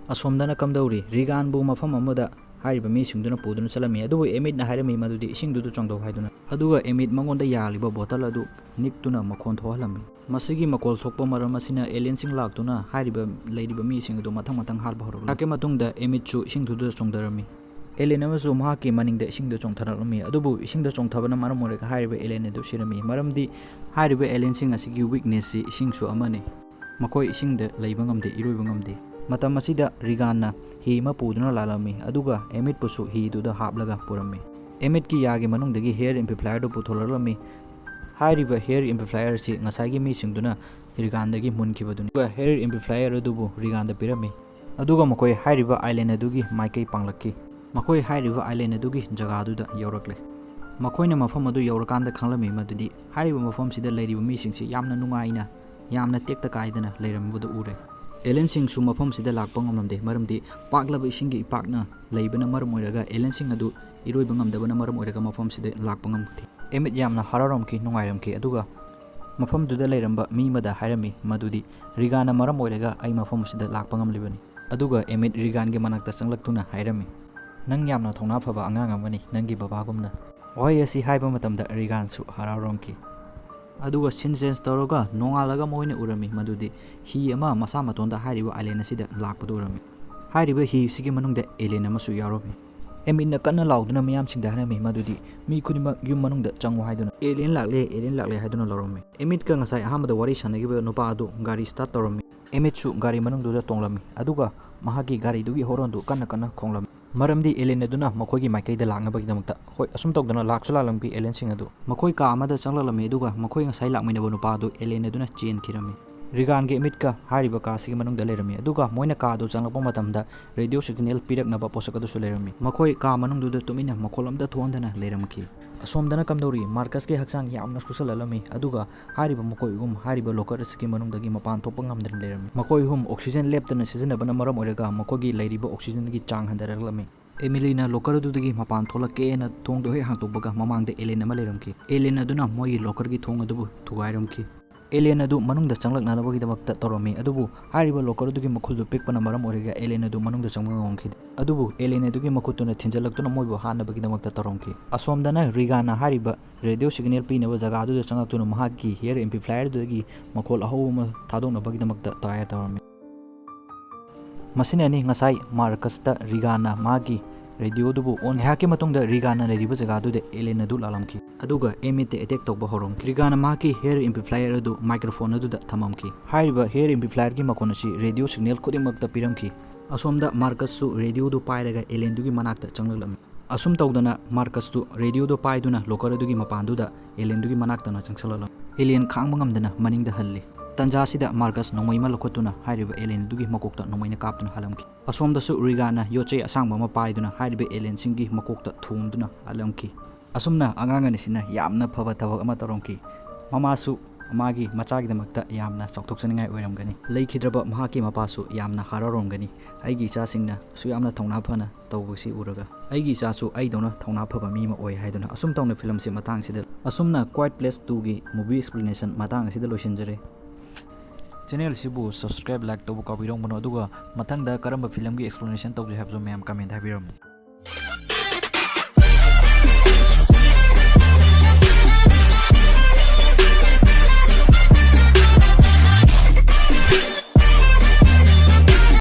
ꯑꯁꯣꯝꯗꯅ ꯀꯝꯗꯧꯔꯤ? Reganꯕꯨ ꯃꯐꯝ ꯑꯃꯗ ꯍꯥꯏꯔꯤꯕ ꯃꯤꯁꯤꯡꯗꯨꯅ ꯄꯨꯗꯨꯅ ꯆꯠꯂꯝꯃꯤ, ꯑꯗꯨꯕꯨ Emmettꯅ ꯍꯥꯏꯔꯝꯃꯤ ꯃꯗꯨꯗꯤ ꯏꯁꯤꯡꯗꯨꯗ ꯆꯣꯡꯊꯧ ꯍꯥꯏꯗꯨꯅ꯫ ꯑꯗꯨꯒ Emmett ꯃꯉꯣꯟꯗ ꯌꯥꯜꯂꯤꯕ bottle ꯑꯗꯨ ꯅꯤꯛꯇꯨꯅ ꯃꯈꯣꯟ ꯊꯣꯛꯍꯜꯂꯝꯃꯤ꯫ ꯃꯁꯤꯒꯤ ꯃꯈꯣꯜ ꯊꯣꯛꯄ ꯃꯔꯝ ꯑꯁꯤꯅ alienꯁꯤꯡ ꯂꯥꯛꯇꯨꯅ ꯍꯥꯏꯔꯤꯕ ꯂꯩꯔꯤꯕ ꯃꯤꯁꯤꯡ ꯑꯗꯨ ꯃꯊꯪ ꯃꯊꯪ ꯍꯥꯠꯄ ꯍꯧꯔꯛꯂꯤ꯫ ꯉꯥꯏꯍꯥꯛꯀꯤ ꯃꯇꯨꯡꯗ Emmettꯁꯨ ꯏꯁꯤꯡꯗꯨꯗ ꯆꯣꯡꯊꯔꯝꯃꯤ꯫ Alien ꯑꯃꯁꯨ ꯃꯍꯥꯛꯀꯤ ꯃꯅꯤꯡꯗ ꯏꯁꯤꯡꯗ ꯆꯣꯡꯊꯔꯛꯂꯝꯃꯤ, ꯑꯗꯨꯕꯨ ꯏꯁꯤꯡꯗ ꯆꯣꯡꯊꯕꯅ ꯃꯔꯝ ꯑꯣꯏꯔꯒ ꯍꯥꯏꯔꯤꯕ alien ꯑꯗꯨ ꯁꯤꯔꯝꯃꯤ, ꯃꯔꯝꯗꯤ ꯍꯥꯏꯔꯤꯕ alienꯁꯤꯡ ꯑꯁꯤꯒꯤ weaknessꯁꯤ ꯏꯁꯤꯡꯁꯨ ꯑꯃꯅꯤ꯫ ꯃꯈꯣꯏ ꯏꯁꯤꯡꯗ ꯂꯩꯕ ꯉꯝꯗꯦ, ꯏꯔꯣꯏꯕ ꯉꯝꯗꯦ꯫ ꯃꯇꯝ ꯑꯁꯤꯗ Reganꯅ ꯍꯤ ꯑꯃ ꯄꯨꯗꯨꯅ ꯂꯥꯛꯂꯝꯃꯤ, ꯑꯗꯨꯒ Emmettꯄꯨꯁꯨ ꯍꯤꯗꯨꯗ ꯍꯥꯞꯂꯒ ꯄꯨꯔꯝꯃꯤ꯫ Emmettꯀꯤ ꯌꯥꯒꯤ ꯃꯅꯨꯡꯗꯒꯤ hair amplifierꯗꯨ ꯄꯨꯊꯣꯔꯛꯂꯝꯃꯤ꯫ ꯍꯥꯏꯔꯤꯕ hair amplifierꯁꯤ ꯉꯁꯥꯏꯒꯤ ꯃꯤꯁꯤꯡꯗꯨꯅ Reganꯗꯒꯤ ꯃꯨꯟꯈꯤꯕꯗꯨꯅꯤ꯫ ꯑꯗꯨꯒ hair amplifierꯗꯨꯕꯨ Reganꯗ ꯄꯤꯔꯝꯃꯤ꯫ ꯑꯗꯨꯒ ꯃꯈꯣꯏ ꯍꯥꯏꯔꯤꯕ island ꯑꯗꯨꯒꯤ ꯃꯥꯏꯀꯩ ꯄꯥꯡꯂꯛꯈꯤ꯫ ꯃꯈꯣꯏ ꯍꯥꯏꯔꯤꯕ island ꯑꯗꯨꯒꯤ ꯖꯒꯥꯗꯨꯗ ꯌꯧꯔꯛꯂꯦ꯫ ꯃꯈꯣꯏꯅ ꯃꯐꯝ ꯑꯗꯨ ꯌꯧꯔꯀꯥꯟꯗ ꯈꯪꯂꯝꯃꯤ ꯃꯗꯨꯗꯤ ꯍꯥꯏꯔꯤꯕ ꯃꯐꯝꯁꯤꯗ ꯂꯩꯔꯤꯕ ꯃꯤꯁꯤꯡꯁꯤ ꯌꯥꯝꯅ ꯅꯨꯡꯉꯥꯏꯅ, ꯌꯥꯝꯅ ꯇꯦꯛꯇ ꯀꯥꯏꯗꯅ ꯂꯩꯔꯝꯕꯗꯨ ꯎꯔꯦ꯫ Alienꯁꯤꯡꯁꯨ ꯃꯐꯝꯁꯤꯗ ꯂꯥꯛꯄ ꯉꯝꯂꯝꯗꯦ, ꯃꯔꯝꯗꯤ ꯄꯥꯛꯂꯕ ꯏꯁꯤꯡꯒꯤ ꯏꯄꯥꯛꯅ ꯂꯩꯕꯅ ꯃꯔꯝ ꯑꯣꯏꯔꯒ alienꯁꯤꯡ ꯑꯗꯨ ꯏꯔꯣꯏꯕ ꯉꯝꯗꯕꯅ ꯃꯔꯝ ꯑꯣꯏꯔꯒ ꯃꯐꯝꯁꯤꯗ ꯂꯥꯛꯄ ꯉꯝꯈꯤꯗꯦ꯫ Emmett ꯌꯥꯝꯅ ꯍꯔꯥꯎꯔꯝꯈꯤ, ꯅꯨꯡꯉꯥꯏꯔꯝꯈꯤ, ꯑꯗꯨꯒ ꯃꯐꯝꯗꯨꯗ ꯂꯩꯔꯝꯕ ꯃꯤ ꯑꯃꯗ ꯍꯥꯏꯔꯝꯃꯤ ꯃꯗꯨꯗꯤ Reganꯅ ꯃꯔꯝ ꯑꯣꯏꯔꯒ ꯑꯩ ꯃꯐꯝ ꯑꯁꯤꯗ ꯂꯥꯛꯄ ꯉꯝꯂꯤꯕꯅꯤ꯫ ꯑꯗꯨꯒ Emmett Reganꯒꯤ ꯃꯅꯥꯛꯇ ꯆꯪꯂꯛꯇꯨꯅ ꯍꯥꯏꯔꯝꯃꯤ, "ꯅꯪ ꯌꯥꯝꯅ ꯊꯧꯅꯥ ꯐꯕ ꯑꯉꯥꯡ ꯑꯃꯅꯤ, ꯅꯪꯒꯤ ꯕꯕꯥꯒꯨꯝꯅ꯫" ꯋꯥꯍꯩ ꯑꯁꯤ ꯍꯥꯏꯕ ꯃꯇꯝꯗ Reganꯁꯨ ꯍꯔꯥꯎꯔꯝꯈꯤ꯫ ꯑꯗꯨꯒ scene change ꯇꯧꯔꯒ ꯅꯣꯡꯉꯥꯜꯂꯒ ꯃꯈꯣꯏꯅ ꯎꯔꯝꯃꯤ ꯃꯗꯨꯗꯤ ꯍꯤ ꯑꯃ ꯃꯁꯥ ꯃꯇꯣꯟꯗ ꯍꯥꯏꯔꯤꯕ island ꯑꯁꯤꯗ ꯂꯥꯛꯄꯗꯨ ꯎꯔꯝꯃꯤ꯫ ꯍꯥꯏꯔꯤꯕ ꯍꯤ ꯑꯁꯤꯒꯤ ꯃꯅꯨꯡꯗ alien ꯑꯃꯁꯨ ꯌꯥꯎꯔꯝꯃꯤ꯫ Emmettꯅ ꯀꯟꯅ ꯂꯥꯎꯗꯨꯅ ꯃꯤꯌꯥꯝꯁꯤꯡꯗ ꯍꯥꯏꯔꯝꯃꯤ ꯃꯗꯨꯗꯤ ꯃꯤ ꯈꯨꯗꯤꯡꯃꯛ ꯌꯨꯝ ꯃꯅꯨꯡꯗ ꯆꯪꯉꯨ ꯍꯥꯏꯗꯨꯅ, "Alien ꯂꯥꯛꯂꯦ, alien ꯂꯥꯛꯂꯦ" ꯍꯥꯏꯗꯨꯅ ꯂꯥꯎꯔꯝꯃꯤ꯫ Emmettꯀ ꯉꯁꯥꯏ ꯑꯍꯥꯟꯕꯗ ꯋꯥꯔꯤ ꯁꯥꯟꯅꯈꯤꯕ ꯅꯨꯄꯥ ꯑꯗꯨ ꯒꯥꯔꯤ start ꯇꯧꯔꯝꯃꯤ꯫ Emmettꯁꯨ ꯒꯥꯔꯤ ꯃꯅꯨꯡꯗꯨꯗ ꯇꯣꯡꯂꯝꯃꯤ, ꯑꯗꯨꯒ ꯃꯍꯥꯛꯀꯤ ꯒꯥꯔꯤꯗꯨꯒꯤ hornꯗꯨ ꯀꯟꯅ ꯀꯟꯅ ꯈꯣꯡꯂꯝꯃꯤ, ꯃꯔꯝꯗꯤ alien ꯑꯗꯨꯅ ꯃꯈꯣꯏꯒꯤ ꯃꯥꯏꯀꯩꯗ ꯂꯥꯛꯅꯕꯒꯤꯗꯃꯛꯇ꯫ ꯍꯣꯏ, ꯑꯁꯨꯝ ꯇꯧꯗꯅ ꯂꯥꯛꯁꯨ ꯂꯥꯛꯂꯝꯈꯤ alienꯁꯤꯡ ꯑꯗꯨ꯫ ꯃꯈꯣꯏ ꯀꯥ ꯑꯃꯗ ꯆꯪꯂꯛꯂꯝꯃꯤ, ꯑꯗꯨꯒ ꯃꯈꯣꯏ ꯉꯁꯥꯏ ꯂꯥꯛꯃꯤꯟꯅꯕ ꯅꯨꯄꯥ ꯑꯗꯨ alien ꯑꯗꯨꯅ ꯆꯦꯟꯈꯤꯔꯝꯃꯤ꯫ ꯔꯤꯒꯥꯟꯒꯤ ꯏꯃꯤꯠꯀ ꯍꯥꯏꯔꯤꯕ ꯀꯥꯁꯤꯒꯤ ꯃꯅꯨꯡꯗ ꯂꯩꯔꯝꯃꯤ꯫ ꯑꯗꯨꯒ ꯃꯣꯏꯅ ꯀꯥꯗꯨ ꯆꯪꯂꯛꯄ ꯃꯇꯝꯗ ꯔꯦꯗꯤꯑꯣ ꯁꯤꯒꯅꯦꯜ ꯄꯤꯔꯛꯅꯕ ꯄꯣꯠꯁꯛ ꯑꯗꯨꯁꯨ ꯂꯩꯔꯝꯃꯤ꯫ ꯃꯈꯣꯏ ꯀꯥ ꯃꯅꯨꯡꯗꯨꯗ ꯇꯨꯃꯤꯟꯅ ꯃꯈꯣꯜ ꯑꯝꯇ ꯊꯣꯛꯍꯟꯗꯅ ꯂꯩꯔꯝꯈꯤ꯫ ꯑꯁꯣꯝꯗꯅ ꯀꯝꯗꯧꯔꯤ? ꯃꯥꯔꯀꯁꯀꯤ ꯍꯛꯆꯥꯡ ꯌꯥꯝꯅ ꯁꯣꯛꯆꯜꯂꯛꯂꯝꯃꯤ꯫ ꯑꯗꯨꯒ ꯍꯥꯏꯔꯤꯕ ꯃꯈꯣꯏ ꯑꯍꯨꯝ ꯍꯥꯏꯔꯤꯕ ꯂꯣꯀꯔ ꯑꯁꯤꯒꯤ ꯃꯅꯨꯡꯗꯒꯤ ꯃꯄꯥꯟ ꯊꯣꯛꯄ ꯉꯝꯗꯅ ꯂꯩꯔꯝꯃꯤ꯫ ꯃꯈꯣꯏ ꯑꯍꯨꯝ ꯑꯣꯛꯁꯤꯖꯦꯟ ꯂꯦꯞꯇꯅ ꯁꯤꯖꯤꯟꯅꯕꯅ ꯃꯔꯝ ꯑꯣꯏꯔꯒ ꯃꯈꯣꯏꯒꯤ ꯂꯩꯔꯤꯕ ꯑꯣꯛꯁꯤꯖꯦꯟꯒꯤ ꯆꯥꯡ ꯍꯟꯊꯔꯛꯂꯝꯃꯤ꯫ ꯑꯦꯃꯤꯂꯤꯅ ꯂꯣꯀꯔ ꯑꯗꯨꯗꯒꯤ ꯃꯄꯥꯟ ꯊꯣꯛꯂꯛꯀꯦꯅ ꯊꯣꯡꯗꯣ ꯍꯦꯛ ꯍꯥꯡꯇꯣꯛꯄꯒ, ꯃꯃꯥꯡꯗ ꯑꯦꯂꯦꯟ ꯑꯃ ꯂꯩꯔꯝꯈꯤ꯫ ꯑꯦꯂꯦꯟ ꯑꯗꯨꯅ ꯃꯣꯏꯒꯤ ꯂꯣꯀꯔꯒꯤ ꯊꯣꯡ ꯑꯗꯨꯕꯨ ꯊꯨꯒꯥꯏꯔꯝꯈꯤ꯫ ꯑꯦꯂꯦꯟ ꯑꯗꯨ ꯃꯅꯨꯡꯗ ꯆꯪꯂꯛꯅꯅꯕꯒꯤꯗꯃꯛꯇ ꯇꯧꯔꯝꯃꯤ, ꯑꯗꯨꯕꯨ ꯍꯥꯏꯔꯤꯕ ꯂꯣꯀꯔ ꯑꯗꯨꯒꯤ ꯃꯈꯨꯜꯗꯨ ꯄꯤꯛꯄꯅ ꯃꯔꯝ ꯑꯣꯏꯔꯒ ꯑꯦꯂꯦꯟ ꯑꯗꯨ ꯃꯅꯨꯡꯗ ꯆꯪꯕ ꯉꯝꯈꯤꯗꯦ꯫ ꯑꯗꯨꯕꯨ ꯑꯦꯂꯦꯟ ꯑꯗꯨꯒꯤ ꯃꯈꯨꯠꯇꯨꯅ ꯊꯤꯟꯖꯤꯜꯂꯛꯇꯨꯅ ꯃꯣꯏꯕꯨ ꯍꯥꯠꯅꯕꯒꯤꯗꯃꯛꯇ ꯇꯧꯔꯝꯈꯤ꯫ ꯑꯁꯣꯝꯗꯅ ꯔꯤꯒꯥꯅ ꯍꯥꯏꯔꯤꯕ ꯔꯦꯗꯤꯑꯣ ꯁꯤꯒꯅꯦꯜ ꯄꯤꯅꯕ ꯖꯒꯥ ꯑꯗꯨꯗ ꯆꯪꯂꯛꯇꯨꯅ ꯃꯍꯥꯛꯀꯤ ꯍꯤꯌꯔ ꯑꯦꯝꯄ꯭ꯂꯤꯐꯥꯏꯌꯔꯗꯨꯗꯒꯤ ꯃꯈꯣꯜ ꯑꯍꯧꯕ ꯑꯃ ꯊꯥꯗꯣꯛꯅꯕꯒꯤꯗꯃꯛꯇ ꯇꯌꯥꯔ ꯇꯧꯔꯝꯃꯤ꯫ ꯃꯁꯤꯅꯅꯤ ꯉꯁꯥꯏ ꯃꯥꯔꯀꯁꯇ ꯔꯤꯒꯥꯅ ꯃꯥꯒꯤ ꯔꯦꯗꯤꯑꯣꯗꯨꯕꯨ ꯑꯣꯟ꯫ ꯉꯥꯏꯍꯥꯛꯀꯤ ꯃꯇꯨꯡꯗ ꯔꯤꯒꯥꯅ ꯂꯩꯔꯤꯕ ꯖꯒꯥꯗꯨꯗ ꯑꯦꯂꯦꯟ ꯑꯗꯨ ꯂꯥꯛꯂꯝꯈꯤ, ꯑꯗꯨꯒ ꯑꯦꯃꯤꯠꯇ ꯑꯦꯇꯦꯛ ꯇꯧꯕ ꯍꯧꯔꯝꯈꯤ꯫ ꯔꯤꯒꯥꯅ ꯃꯍꯥꯛꯀꯤ ꯍꯤꯌꯔ ꯑꯦꯝꯄ꯭ꯂꯤꯐꯥꯏꯌꯔ ꯑꯗꯨ ꯃꯥꯏꯀ꯭ꯔꯣꯐꯣꯟ ꯑꯗꯨꯗ ꯊꯝꯃꯝꯈꯤ꯫ ꯍꯥꯏꯔꯤꯕ ꯍꯤꯌꯔ ꯑꯦꯝꯄ꯭ꯂꯤꯐꯥꯏꯌꯔꯒꯤ ꯃꯈꯣꯟ ꯑꯁꯤ ꯔꯦꯗꯤꯑꯣ ꯁꯤꯒꯅꯦꯜ ꯈꯨꯗꯤꯡꯃꯛꯇ ꯄꯤꯔꯝꯈꯤ꯫ ꯑꯁꯣꯝꯗ ꯃꯥꯔꯀꯁꯁꯨ ꯔꯦꯗꯤꯑꯣꯗꯨ ꯄꯥꯏꯔꯒ ꯑꯦꯂꯦꯟꯗꯨꯒꯤ ꯃꯅꯥꯛꯇ ꯆꯪꯂꯛꯂꯝꯃꯤ꯫ ꯑꯁꯨꯝ ꯇꯧꯗꯅ ꯃꯥꯔꯀꯁꯇꯨ ꯔꯦꯗꯤꯑꯣꯗꯨ ꯄꯥꯏꯗꯨꯅ ꯂꯣꯀꯔ ꯑꯗꯨꯒꯤ ꯃꯄꯥꯟꯗꯨꯗ ꯑꯦꯂꯦꯟꯗꯨꯒꯤ ꯃꯅꯥꯛꯇꯅ ꯆꯪꯁꯜꯂꯛꯂꯝꯃꯤ꯫ ꯑꯦꯂꯦꯟ ꯈꯥꯡꯕ ꯉꯝꯗꯅ ꯃꯅꯤꯡꯗ ꯍꯜꯂꯤ꯫ ꯇꯟꯖꯥꯁꯤꯗ ꯃꯥꯔꯀꯁ ꯅꯣꯡꯃꯩ ꯑꯃ ꯂꯧꯈꯠꯇꯨꯅ ꯍꯥꯏꯔꯤꯕ ꯑꯦꯂꯦꯟꯗꯨꯒꯤ ꯃꯀꯣꯛꯇ ꯅꯣꯡꯃꯩꯅ ꯀꯥꯞꯇꯨꯅ ꯍꯥꯠꯂꯝꯈꯤ꯫ ꯑꯁꯣꯝꯗꯁꯨ ꯔꯤꯒꯥꯅ ꯌꯣꯠꯆꯩ ꯑꯁꯥꯡꯕ ꯑꯃ ꯄꯥꯏꯗꯨꯅ ꯍꯥꯏꯔꯤꯕ ꯑꯦꯂꯦꯟꯁꯤꯡꯒꯤ ꯃꯀꯣꯛꯇ ꯊꯣꯝꯗꯨꯅ ꯍꯥꯠꯂꯝꯈꯤ꯫ ꯑꯁꯨꯝꯅ ꯑꯉꯥꯡ ꯑꯅꯤꯁꯤꯅ ꯌꯥꯝꯅ ꯐꯕ ꯊꯕꯛ ꯑꯃ ꯇꯧꯔꯝꯈꯤ꯫ ꯃꯃꯥꯁꯨ ꯃꯥꯒꯤ ꯃꯆꯥꯒꯤꯗꯃꯛꯇ ꯌꯥꯝꯅ ꯆꯥꯎꯊꯣꯛꯆꯅꯤꯡꯉꯥꯏ ꯑꯣꯏꯔꯝꯒꯅꯤ꯫ ꯂꯩꯈꯤꯗ꯭ꯔꯕ ꯃꯍꯥꯛꯀꯤ ꯃꯄꯥꯁꯨ ꯌꯥꯝꯅ ꯍꯔꯥꯎꯔꯝꯒꯅꯤ꯫ ꯑꯩꯒꯤ ꯏꯆꯥꯁꯤꯡꯅ ꯑꯁꯨꯛ ꯌꯥꯝꯅ ꯊꯧꯅꯥ ꯐꯅ ꯇꯧꯕꯁꯤ ꯎꯔꯒ ꯑꯩꯒꯤ ꯏꯆꯥꯁꯨ ꯑꯩꯗꯧꯅ ꯊꯧꯅꯥ ꯐꯕ ꯃꯤ ꯑꯃ ꯑꯣꯏ ꯍꯥꯏꯗꯨꯅ꯫ ꯑꯁꯨꯝ ꯇꯧꯅ ꯐꯤꯂꯝꯁꯤ ꯃꯇꯥꯡꯁꯤꯗ, ꯑꯁꯨꯝꯅ Quiet Place two ꯒꯤ movie explanation ꯃꯇꯥꯡ ꯑꯁꯤꯗ ꯂꯣꯏꯁꯤꯟꯖꯔꯦ꯫ ꯆꯦꯅꯦꯜꯁꯤꯕꯨ subscribe, like ꯇꯧꯕ ꯀꯥꯎꯕꯤꯔꯝꯒꯅꯨ, ꯑꯗꯨꯒ ꯃꯊꯪꯗ ꯀꯔꯝꯕ ꯐꯤꯂꯝꯒꯤ explanation ꯇꯧꯁꯦ ꯍꯥꯏꯕꯁꯨ ꯃꯌꯥꯝ comment ꯍꯥꯏꯕꯤꯔꯝꯃꯨ꯫